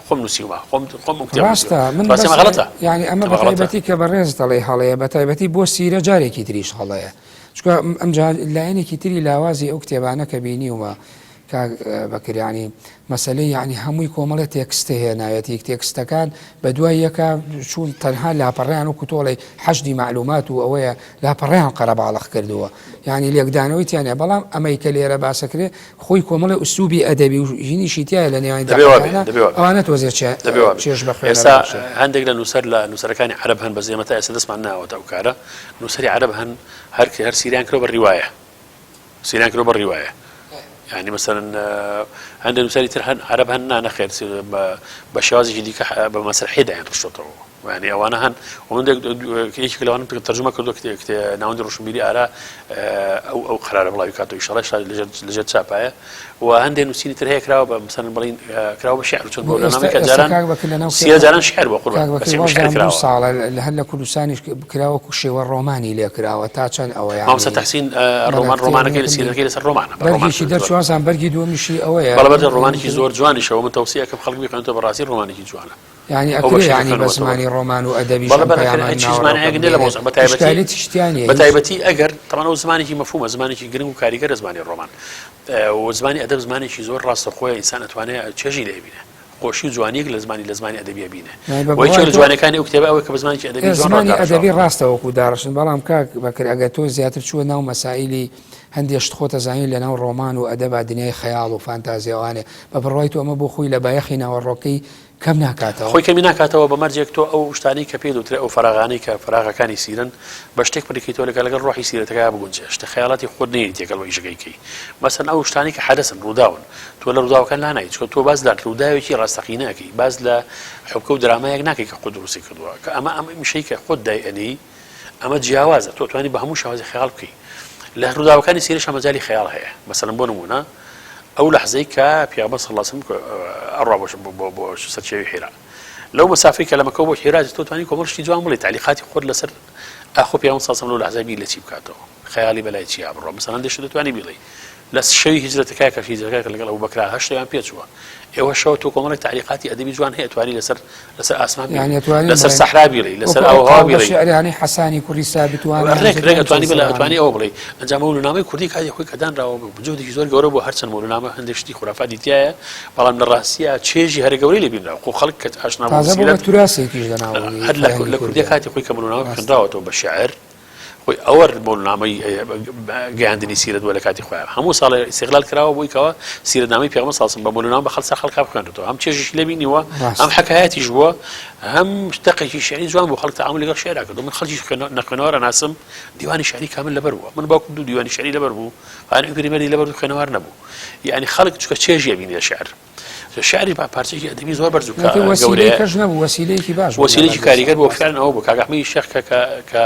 B: خۆم نووسیومە خۆم خۆم ئەو کتێبە
A: ڕاستە من
B: ڕاستە
A: بەس
B: غەڵەتە
A: یعنی ئەمە
B: ئەمە غەڵەتە
A: بەتایبەتی کە بەڕێز دەڵێ هەڵەیە بەتایبەتی بۆ سیرە جارێکی تریش هەڵەیە چونکە ئەمجا لایەنێکی تری لاوازی ئەو کتێبانە کە بینیومە کاک بەکر یانی مەسەلەی یانی هەمووی کۆمەڵێ تێکستە هێناوێتی تێکستەکان بە دوای یەکا چوون تەنها لاپەڕیان وەکو تۆڵەی حەشدی مەعلومات و ئەوەیە لاپەڕیان قەرەباڵغ کردووە یانی لێکدانەوەی تیانە بەڵام ئەمەی کە لێرە باسەکرێ خۆی کۆمەڵێ ئوسلوبی ئەدەبی و ژینیشی تایە لە نێوانی
B: دەبێ وابێ
A: دەقەکانە
B: دەبێ وابێ
A: ئەوانە تۆزێ
B: دەبێ وابێ
A: چێژ بە خوێنەر
B: ئێستا
A: ئەبەخشێ.
B: هەندێک لە نووسەر لە نووسەرەکانی عەرەب هەن بەس ئێمە تا ئێستا دەستمان ناوەتە ئەو کارە نووسەری عەرەب هەن هەر هەر سیریان کردوە بە ڕیوایە سیریان کردوە بە ڕیوایە یعنی مەسەلەن هەندێک نووسەری تر هەن عەرەب هەن نا نەخێر بە شێوازێکی دیکە بە مەسرحی دایان ڕشتۆتەوە یعنی ئەوانە هەن و من یەکێک لەوانم تەرجمە کردو کتێ ناوەندی ڕۆشنبیری ئارا ئەو ئەو قەرارە بڵاوی کاتەوە ئیشەڵای لەژێر چاپایە و هەندێک نووسینی تر هەیە کراوە بە مەسەلەن بڵین کراوە بە شیعر چون مەولانامەی کە جاران سیرە جاران شیعر بۆ قوربان
A: کاک بەکر وازانم دوو ساڵە لە هەر لە کوردستانیش کراوە وەکو شێوە ڕۆمانی لێ کراوە تا چەند ئەوە یانی
B: مامۆستا تەحسین ڕۆمان ڕۆمانەکەی لە سیرەکەی لەسەر ڕۆمانە بە ڕۆمان
A: بەرگێکی دەرچوو وازانم بەرگی دووەمیشی ئەوەیە
B: بەڵێ بەڵێ ڕۆمانێکی زۆر جوانیشەوە من تەوسیە ئەکەم خەڵک بیخوێنێتەوە بەڕاستی ڕۆمانێکی جوانە
A: یانی
B: ئەو
A: ئەکرێ
B: بەشەی
A: یانی بە
B: خوێنەوەتەوە
A: زمانی ڕۆمان و ئەدەبیش
B: بەڵێ
A: ئەم
B: بەڵێ
A: پەیامانە
B: هیچ
A: ناوەڕۆکە
B: زمانێک نییە لە
A: بگەیەنێت
B: مەوزوع بە تایبەتی
A: ئیشکالیەتیش تیا نییە
B: بە
A: هیچ
B: تایبەتی ئەگەر تەبعەن ئەو زمانێکی مەفهومە زمانێکی گرنگ و کاریگەرە زمانی ڕۆمان و زمانی ئەدەب زمانێکی زۆر ڕاستەوخۆیە ئینسان ئەتوانێ چێژی لێ بینێ خۆشی و جوانیەک لە زمانی لە زمانی ئەدەبیە بینێ
A: یانی بە
B: و یەکێک
A: بڕوای
B: لە
A: تۆ
B: جوانەکانی ئەو کتێبە ئەوەیە کە بە زمانێکی ئەدەبی جوان
A: زمانی ئەدەبی
B: ڕاداڕژاوە.
A: ڕاستە وەکوو داڕشتن بەڵام کاک بەکر ئەگەر تۆ زیاتر چووە ناو مەسائیلی هەندێ شت خۆت ئەزانی لە ناو ڕۆمان و ئەدەبا دنیای خەیاڵ و فانتازیا ئەوانێ بە بڕوای تۆ ئەمە بۆ خۆی لە بایەخی ناوەڕۆکەی کەم ناکاتەوە؟
B: خۆی کەمی ناکاتەوە بە مەرجێک تۆ ئەو شتانەی کە پێی دەوترێ ئەو فەراغانەی کە فەراغەکانی سیرەن بە شتێک پڕی کەیتەوە لەگەڵ لەگەڵ ڕۆحی سیرەتەکەیا بگونجێ شتە خەیاڵاتی خۆت نەیەی تێکەڵ بە ئیشەکەی کەی مەسەن ئەو شتانەی کە حەدەسن ڕووداون تۆ لە ڕووداوەکان لانای چونکە تۆ باس لە ڕووداوێکی ڕاستەقینە ئەکەی باس لە حوبکە و درامایەک ناکەی کە خۆت دروستی کردووە کە ئەمە ئەم ئیشەی کە خۆت دای ئەنێی ئەمە جیاوازە تۆ توانی بە هەموو شێوازی خەیاڵ بکەی لە ڕووداوەکانی سیرەشا مەجالی خەیاڵ هەیە مەسەلەن بۆ نموونە ئەو لەحزەی کە پیامبەر صلی الله علیه و سلم ئەڕوا بۆ بۆ بۆ سەرچێوی حیرا لەو مەسافەی کە لە مەکەوە بۆ حیرا تۆ توانی کۆمەڵ شتی جوان بڵێ تەعلیقاتی خۆت لەسەر ئاخۆ پیامبەر صلی الله علیه و سلم لەو لەحزە بیر لە چی بکاتەوە خەیاڵی بەلای چیا بڕۆ مەسەلەن هەندێک شت دەتوانی بیڵێی لە شەوی هیجرەتەکە کە هیجرەکە لەگەڵ ئەبوبەکرا هەشتیان پێچووە ئێوە شەوە تۆ کۆمەڵێک تەعلیقاتی ئەدەبی جوان هەیە توانی لەسەر لەسەر ئاسمان
A: یانی ئەتوانین
B: لەسەر
A: بڵێین
B: سەحرا بیڵێی لەسەر
A: وەکو ئەو
B: ئاوهەوا
A: قاڵبە
B: بیڵێی
A: شیعرانەی حەسانی کوڕی سابت وانە
B: ڕێک ڕێک ئەتوانی بڵێ
A: ئەوانە
B: ئەتوانی ئەوە بڵێی ئەنجام مەولونامەی کوردی کاتی خۆی کە دانراوە جهدێکی زۆر گەورە بوو هەرچەند مەولونامە هەندێک شتی خورافاتی تیایە بەڵام لە ڕاستیا چێژی هەرە گەورەی لێ بینراوە خۆ خەڵک کە ئاشنا بوو
A: تازە بوو بە
B: سیرەت
A: توراسێکیش لەناو
B: هەر لە
A: فەرهەنگی
B: لە کوردیە
A: کوردیا
B: کاتی خۆی کە مەولونامە
A: ڕاستە
B: خوێنراوەتەوە بە شیعر خۆی ئەوە مەولونامەی گەیاندنی سیرەت بووە لە کاتی خۆیان هەموو ساڵێ ئیستیغلال کراوە بۆی کەوا سیرەتنامەی پێغەمبەر صلی الله علیه و سلم بە مەولونامە بە خەڵک سەر خەڵکا بخوێنرێتەوە هەم چێژیشی لێ بینیوە هەم
A: ڕاستە
B: حەکایەتیش بووە هەم دەقێکی شیعری جوان بوو خەڵک تەعامولی لەگەڵ شیعرا کردووە من خەڵکیش نەخوێنەوار ئەناسم دیوانی شیعری کامل لەبەر بووە من باوکم دوو دیوانی شیعری لەبەر بوو قانع پیرەمێردی لەبەر بوو خوێنەوار نەبوو یعنی خەڵک چونکە چێژی ئەبینی لە شیعر شعری با پارچەیەکی ئەدەبی زۆر بەرز و
A: وەسیلەی کەش نەبوو وەسیلەیەکی باش بوو
B: وەسیلەیەکی کاریگەر بۆ فعلا ئەوە بوو کاک ئەحمەدی شێخ کە کە کە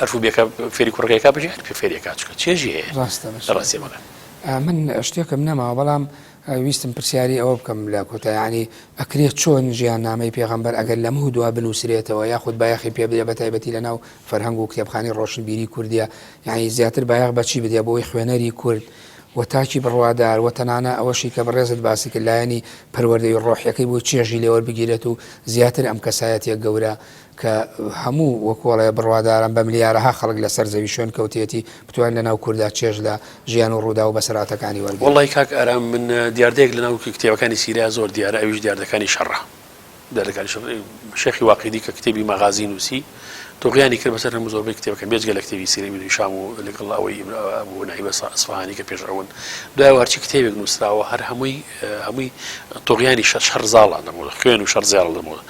B: ئەلفوبێکە فێری کوڕەکەی کا بژی هەر پێ فێریەکا چونکە چێژی هەیە
A: ڕاستە
B: لە ڕاستی بەڵێ
A: من شتێکم نەماوە بەڵام ویستم پرسیاری ئەوە بکەم لە کۆتا یعنی ئەکرێت چۆن ژیاننامەی پێغەمبەر ئەگەر لەمە دوا بنووسرێتەوە یاخود بایەخی پێ بدرێ بە تایبەتی لە ناو فەرهەنگ و کتێبخانەی ڕۆشنبیری کوردیە یعنی زیاتر بایەخ بەچی بدێ بۆی خوێنەری کورد و تاکی بڕوادار و تەنانە ئەوەشی کە بەڕێزت باسی کرد لایەنی پەروەردەیی و ڕۆحیەکەی بۆی چێژی لێ وەربگیرێت و زیاتر ئەم کەسایەتیە گەورە کە هەموو وەکۆڵێ بڕواداران بە ملیارەها خەڵک لەسەر زەوی شوێن کەوتێتی بتوانن لەناو کوردا چێژ لە ژیان و ڕووداو و بەسەرهاتەکانی وەرگرن.
B: وەڵڵاهی کاک ئارام من دیاردەیەک لەناو کتێبەکانی سیرەیا زۆر دیارە ئەویش دیاردەکانی شەڕە. دەرەکانی شێخی واقیدی کە کتێبی مەغازی نووسی تۆغیانی کرد بەسەر هەموو زۆربەی کتێبەکان بێجگە لە کتێبی سیرەی ئیبن هیشام و لەگەڵ ئەوەی ئەبوو نەعیمە ئەسفەهانی کە پێش ئەون دوای هەرچی کتێبێک نووسراوە هەر هەمووی هەمووی تۆغیانی شەر شەر زاڵە لەمەوە خوێن و شەر زیاڵ لەمەوە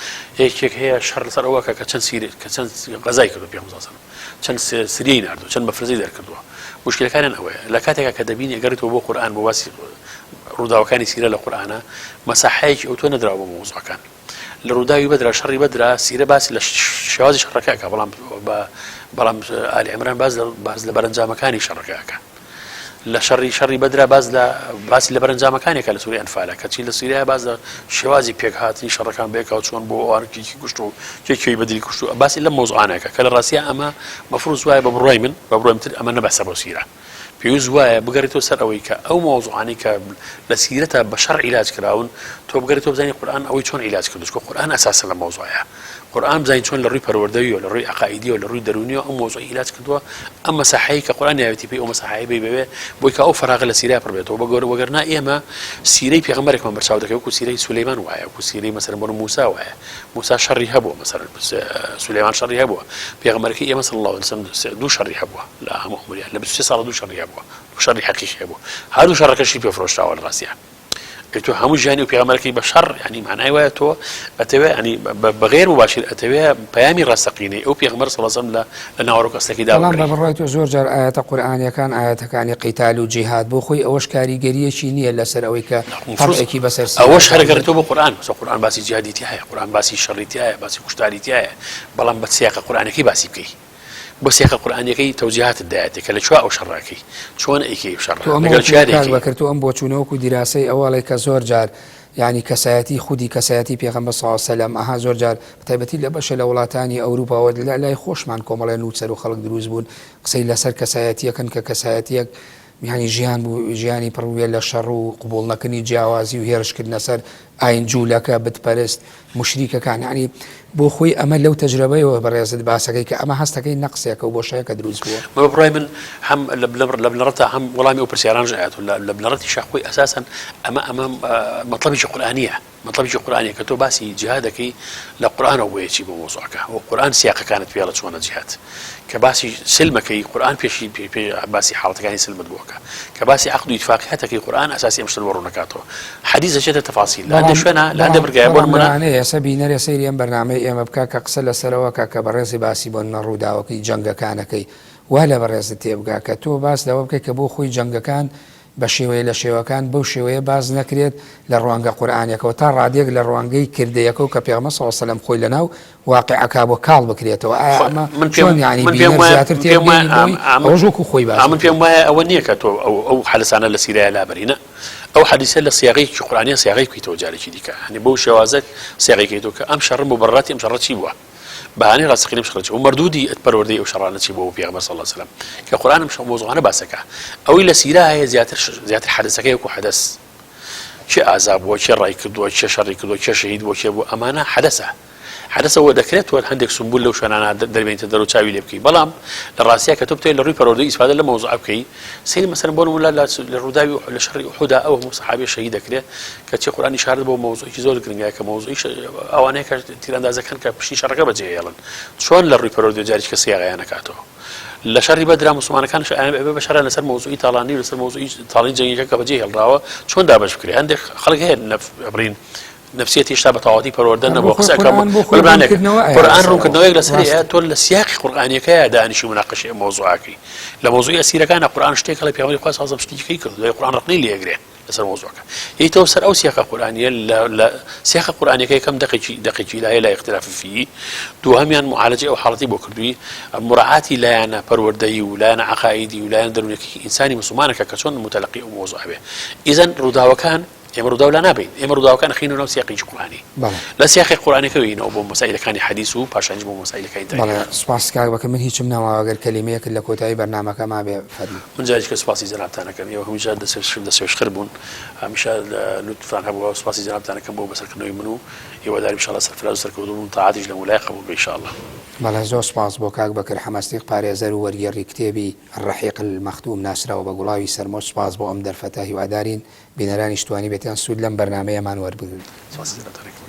B: یەکێک هەیە شەر لەسەر ئەوە کە چەند سیر کە چەند غەزای کردو پێغەمبەر صلی چەند سریەی ناردوو چەند مەفرەزەی دەرکردووە مشکلەکانیان ئەوەیە لە کاتێکا کە دەبینی ئەگەڕێتەوە بۆ قورئان بۆ باسی ڕووداوەکانی سیرە لە قورئانە مەساحەیەکی ئەوتۆ نەدراوە بۆ مەوزوعەکان لە ڕووداوی بەدرا شەڕی بەدرا سیرە باسی لە شێوازی شەڕەکە ئەکا بەڵام بەڵام ئالی عیمران باس لە باس لە بەرەنجامەکانی شەڕەکە ئەکا لە شەڕی شەڕی بەدرا باس لە باسی لە بەرەنجامەکانێکە لە سووری ئەنفالە کەچی لە سووریا باس لە شێوازی پێکهاتنی شەڕەکان بێکاو چۆن بۆ ئەوان کێکی کوشت و کێ کێی بەدری کوشت و باسی لەم مەوزوعانەکە کە لە ڕاستیا ئەمە مەفروز وایە بە بڕوای من بە بڕوای من تر ئەمە نەبەسە بۆ سیرە پێویست وایە بگەڕێتەوە سەر ئەوەی کە ئەو مەوزوعانەی کە لە سیرەتا بە شەڕ عیلاج کراون تۆ بگەڕێتەوە بزانی قورئان ئەوەی چۆن عیلاج کردووە چونکە قورئان ئەساسە لە مەوزوعەیە قورئان بزانین چۆن لە ڕووی پەروەردەویەوە لە ڕووی عەقائیدیەوە لە ڕووی دەروونیەوە ئەم مەوزوعی عیلاج کردووە ئەم مەساحەی کە قورئان ناوێتی پێی ئەو مەساحەیە بێ بەوێ بۆی کە ئەو فەراغە لە سیرە پڕ بێتەوە بەگەر وەگەرنا ئێمە سیرەی پێغەمبەرێکمان بەرچاو دەکەوێت وەکو سیرەی سولەیمان وایە وەکو سیرەی مەسەلەن بۆ موسا وایە موسا شەڕی هەبووە مەسەلەن سولەیمان شەڕی هەبووە پێغەمبەرەکەی ئێمە صلی الله علیه وسلم دوو شەڕی هەبووە لە هەموو عومریان لە 23 ساڵە دوو شەڕی هەبووە دوو شەڕی حەقیقی هەبووە هەردوو شەڕەکەشی پێ فرۆشراوە لە ڕاستیان ئەی تۆ هەموو ژیانی و پێغەمبەرەکەی بە شەڕ یعنی معنای وایە تۆ ئەتەوێ ینی بە غێر مباشر ئەتەوێ پەیامی ڕاستەقینەی ئەو پێغەمبەر صلی الله علیه وسلم لە لە ناوەڕۆک ئەسلەکەی دا
A: بەڵام بە بڕوای تۆ زۆر جار ئایەتە قورئانیەکان ئایەتەکانی قیتال و جیهاد بۆ خۆی ئەوەش کاریگەریەکی نییە لەسەر ئەوەی کە تەبعێکی بەسەر سیرەتدا
B: ئەوەش هەر ئەگەڕێتەوە بۆ قورئان بەس قورئان باسی جیهادی تیایە قورئان باسی شەڕی تیایە باسی کوشتاری تیایە بەڵام بە سیاقە قورئانەکەی باسی بکەی بۆ سیاقە قورئانیەکەی تەوجیهاتت دایەتێ کە لە کوێ ئەو شەڕە ئەکەی چۆن ئەیکەی ئەو شەڕە
A: تۆ ئەمە
B: لەگەڵ
A: وەکو
B: کێ
A: کاک
B: دەیکەی.
A: بەکر تۆ ئەم بۆچوونە وەکو دیراسەی ئەوە ئەڵێی کە زۆر جار یانی کەسایەتی خودی کەسایەتی پێغەمبەر صلی اللە علیە وسلم ئەها زۆر جار بەتایبەتی لە بەشێ لە وڵاتانی ئەوروپا و لە لای خۆشمان کۆمەڵێ نووسەر و خەڵک دروست بوون قسەی لەسەر کەسایەتیەکەن کە کەسایەتیەک یانی ژیان بوو ژیانی پڕ بووە لە شەڕ و قبوڵ نەکردنی جیاوازی و هێرشکردنە سەر ئاین جوولەکە بتپەرست موشریکەکان یانی بۆ خۆی ئەمە لەو تەجرەبەیەوە بەڕێزت باسەکەی کە ئەمە هەستەکەی نەقسێکە و بۆشایەکە دروست بووە.
B: بە بڕوای من هەم لە بنەڕەتا هەم وەڵامی ئەو پرسیارانەش ئەیات و لە بنەڕەتیشا خۆی ئەساسەن ئەمە ئەمە مەتڵەبێکی قورئانییە مەتڵەبێکی قورئانییە کە تۆ باسی جیهاد دەکەی لە قورئانەوە بۆ یەچی بۆ مەوزوعەکە و قورئان سیاقەکانت پێڵە چۆنە جیهاد کە باسی سلمەکەی قورئان پێشی باسی حاڵەتەکانی سلمت بۆ ئەکا کە باسی عەقد و ئیتفاقیاتەکەی قورئان ئەساسی ئەم شتە بۆ ڕوون ئەکاتەوە حەدیس دەچێتە تەفاسیل لە هەندێ
A: بەڵام
B: شوێنە لە هەندێ
A: بەڵام
B: بڕگایە بۆ
A: بەڵام
B: نمونە
A: لەوانەیە ئێستا بینەرێ سەیری ئەم بەرنامەی ئێمە بکا کە قسە لەسەرەوە کا کە بەڕێزی باسی بۆ نمونە ڕووداوەکەی جەنگەکانەکەی وا لە بەڕێزت تێبگا کە تۆ باس لەوە بکەی کە بۆ خۆی جەنگەکان بە شێوەیە لە شێوەکان بەو شێوەیە باس نەکرێت لە ڕوانگە قورئانیەکەوە تا ڕادەیەک لە ڕوانگەی کردەیەکەوە کە پێغەمبەر صلی اللە علیە وسلم خۆی لەناو واقیعەکا بۆ کاڵ بکرێتەوە ئایا
B: خۆ
A: ئەمە
B: من پێم
A: چۆن یانی
B: من پێم
A: بینەر
B: وایە
A: زیاتر
B: من پێم وایە
A: تێبگەینین
B: ئام
A: بۆی
B: ئام
A: ئەوەش وەکو خۆی باس
B: ئا من پێم
A: بکرێت؟
B: وایە ئەوە نییە کە تۆ ئەو ئەو حەدەسانە لە سیرەیا لابەری نا ئەو حەدیسە لە سیاغەیەکی قورئانیە سیاغەی بکەیتەوە جارێکی دیکە یانی بەو شێوازە سیاغەی کەیتەوە کە ئەم شەڕە موبەڕەراتی ئەم شەڕە چی بووە بەهانەی ڕاستەقینەی ئەم شەڕە چی بووە مەردودی پەروەردەی ئەو شەڕانە چی بووە بۆ پێغەمبەر صلی اللە علیه وسلم کە قورئان ئەم مەوزوعانە باس ئەکا ئەوەی لە سیرە هەیە زیاتر زیاتر حەدەسەکەی وەکو حەدەس کێ ئازا بووە کێ ڕای کردووە کێ شەڕی کردووە کێ شەهید بووە کێ بووە ئەمانە حەدەسە حەدەسە وە دەکرێت تۆ هەندێک سمبول لەو شوێنانە دەربێنیتە دەرەوە چاوی لێ بکەی بەڵام لە ڕاستیا کە تۆ بتەوێت لە ڕووی پەروەردەی ئیسفادە لە مەوزوعە بکەی سەیری مەسەلەن بۆ نموونە لە ڕووداوی لە شەڕی ئوحودا ئەو هەموو سەحابیە شەهید دەکرێت کەچی قورئان ئیشارەت بۆ مەوزوعێکی زۆر گرنگە کە مەوزوعی ئەوانەیە کە تیراندازەکان کە پشتی شەڕەکە بەجێ هێڵن چۆن لە ڕووی پەروەردەی جارێکی کە سیاغیان نەکاتەوە لە شەڕی بەدرا موسڵمانەکان ئەبێ بە شەڕیان لەسەر مەوزوعی تاڵانی و لەسەر مەوزوعی تاڵانی جەنگیەکە کە بەجێ هێڵراوە چۆن دابەش بکرێت هەندێک خەڵک هەیە بڕین نەفسیەتی هێشتا بە تەواوەتی پەروەردە
A: هەر بۆ
B: نەبووە
A: خۆی
B: قسە ئەکەم
A: قورئان بۆ خۆی
B: قوربانێک
A: ڕوونکردنەوە ئەیە
B: قورئان
A: لەسەر ئەوە
B: ڕوونکردنەوەیەک لەسەری
A: ڕاستە
B: ئەیە تۆ لە سیاقی قورئانیەکەیە دانیشی مناقەشەی ئەم مەوزوعەکەی لە مەوزوعی ئەسیرەکانە قورئان شتێک هەڵێ پێغەمبەری خوا صلی اللە علیه و سلم شتێکی کەی کردووە دوای قورئان ڕەخنەی لێ ئەگرێ لەسەر مەوزوعەکە یەیتەوە سەر ئەو سیاقە قورئانیە لە لە سیاقە قورئانیەکە یەکەم دەقێکی دەقێکی ئیلاهیە لا اختلاف فیه دووهەمیان معالەجەی ئەو حاڵەتی بۆ کردووی مراعاتی لایەنە پەروەردەیی و لایەنە عەقائیدی و لایەنە دەروونیەکەی ئینسانی موسڵمانەکە کە چۆن متەلەقی ئەو مەوزوعە بێ ئیزەن ڕووداوەکان ئێمە ڕووداو لا نابەین ئێمە ڕووداوەکان ئەخەینەوە ناو سیاقێکی قورئانی
A: بەڵێ.
B: لە سیاقی قورئانەکەوە یینەوە بۆ مەسائیلەکانی حەدیس و پاشانیش بۆ مەسائیلەکانی
A: بەڵێ
B: تاریخ.
A: سوپاس کاک بەکر من هیچم نەماوە گەر کەلیمەیەکت لە کۆتایی بەرنامەکە مابێ فەرموو.
B: من جارێکیکە سوپاسی جەنابتان ئەکەم ئێوە هەمیشە دەستپێشخەر بوون هەمیشە لوتفتان هەبووە سوپاسی جەنابتان ئەکەم بۆ بەسەرکردنەوەی من و هیوادارم ان شاء اللە سەرفراز و سەرکەوتوو بن تاعاتیش لەمولای قبوڵ بێ ان شاء اللە.
A: بەڵێ زۆر سوپاس بۆ کاک بەکر حەمەسدیق پارێزەر و وەرگێڕی کتێبی، الرحیق المختوم، ناسراوە بە گوڵاوی سەرمۆش سوپاس بۆ ئەم دەرفەتە هیوادارین بینەرانیش توانیبێتیان سوود لەم بەرنامەیەمان وەربگرن.
B: سپاسی جەنابتان ئەکەم.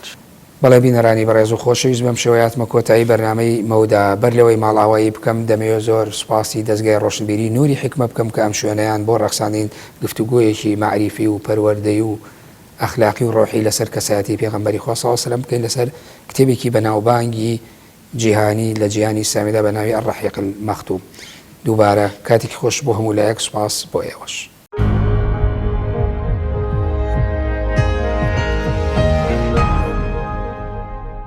A: بەڵێ بینەرانی بەڕێز و خۆشەویست بەم شێوەیە هاتمە کۆتایی بەرنامەی مەودا، بەر لەوەی ماڵئاوایی بکەم دەمەوێت زۆر سوپاسی دەزگای ڕۆشنبیری نوری حیکمە بکەم کە ئەم شوێنەیان بۆ ڕەخساندین گفتوگۆیەکی مەعریفی و پەروەردەی و ئەخلاقی و ڕۆحی لەسەر کەسایەتی پێغەمبەری خوا صلی اللە علیە وسلم بکەین لەسەر کتێبێکی بەناوبانگی جیهانی لە جیهانی ئیسلامیدا بە ناوی الرحیق المختوم دووبارە کاتێکی خۆش بۆ هەموو لایەک سوپاس بۆ ئێوەش.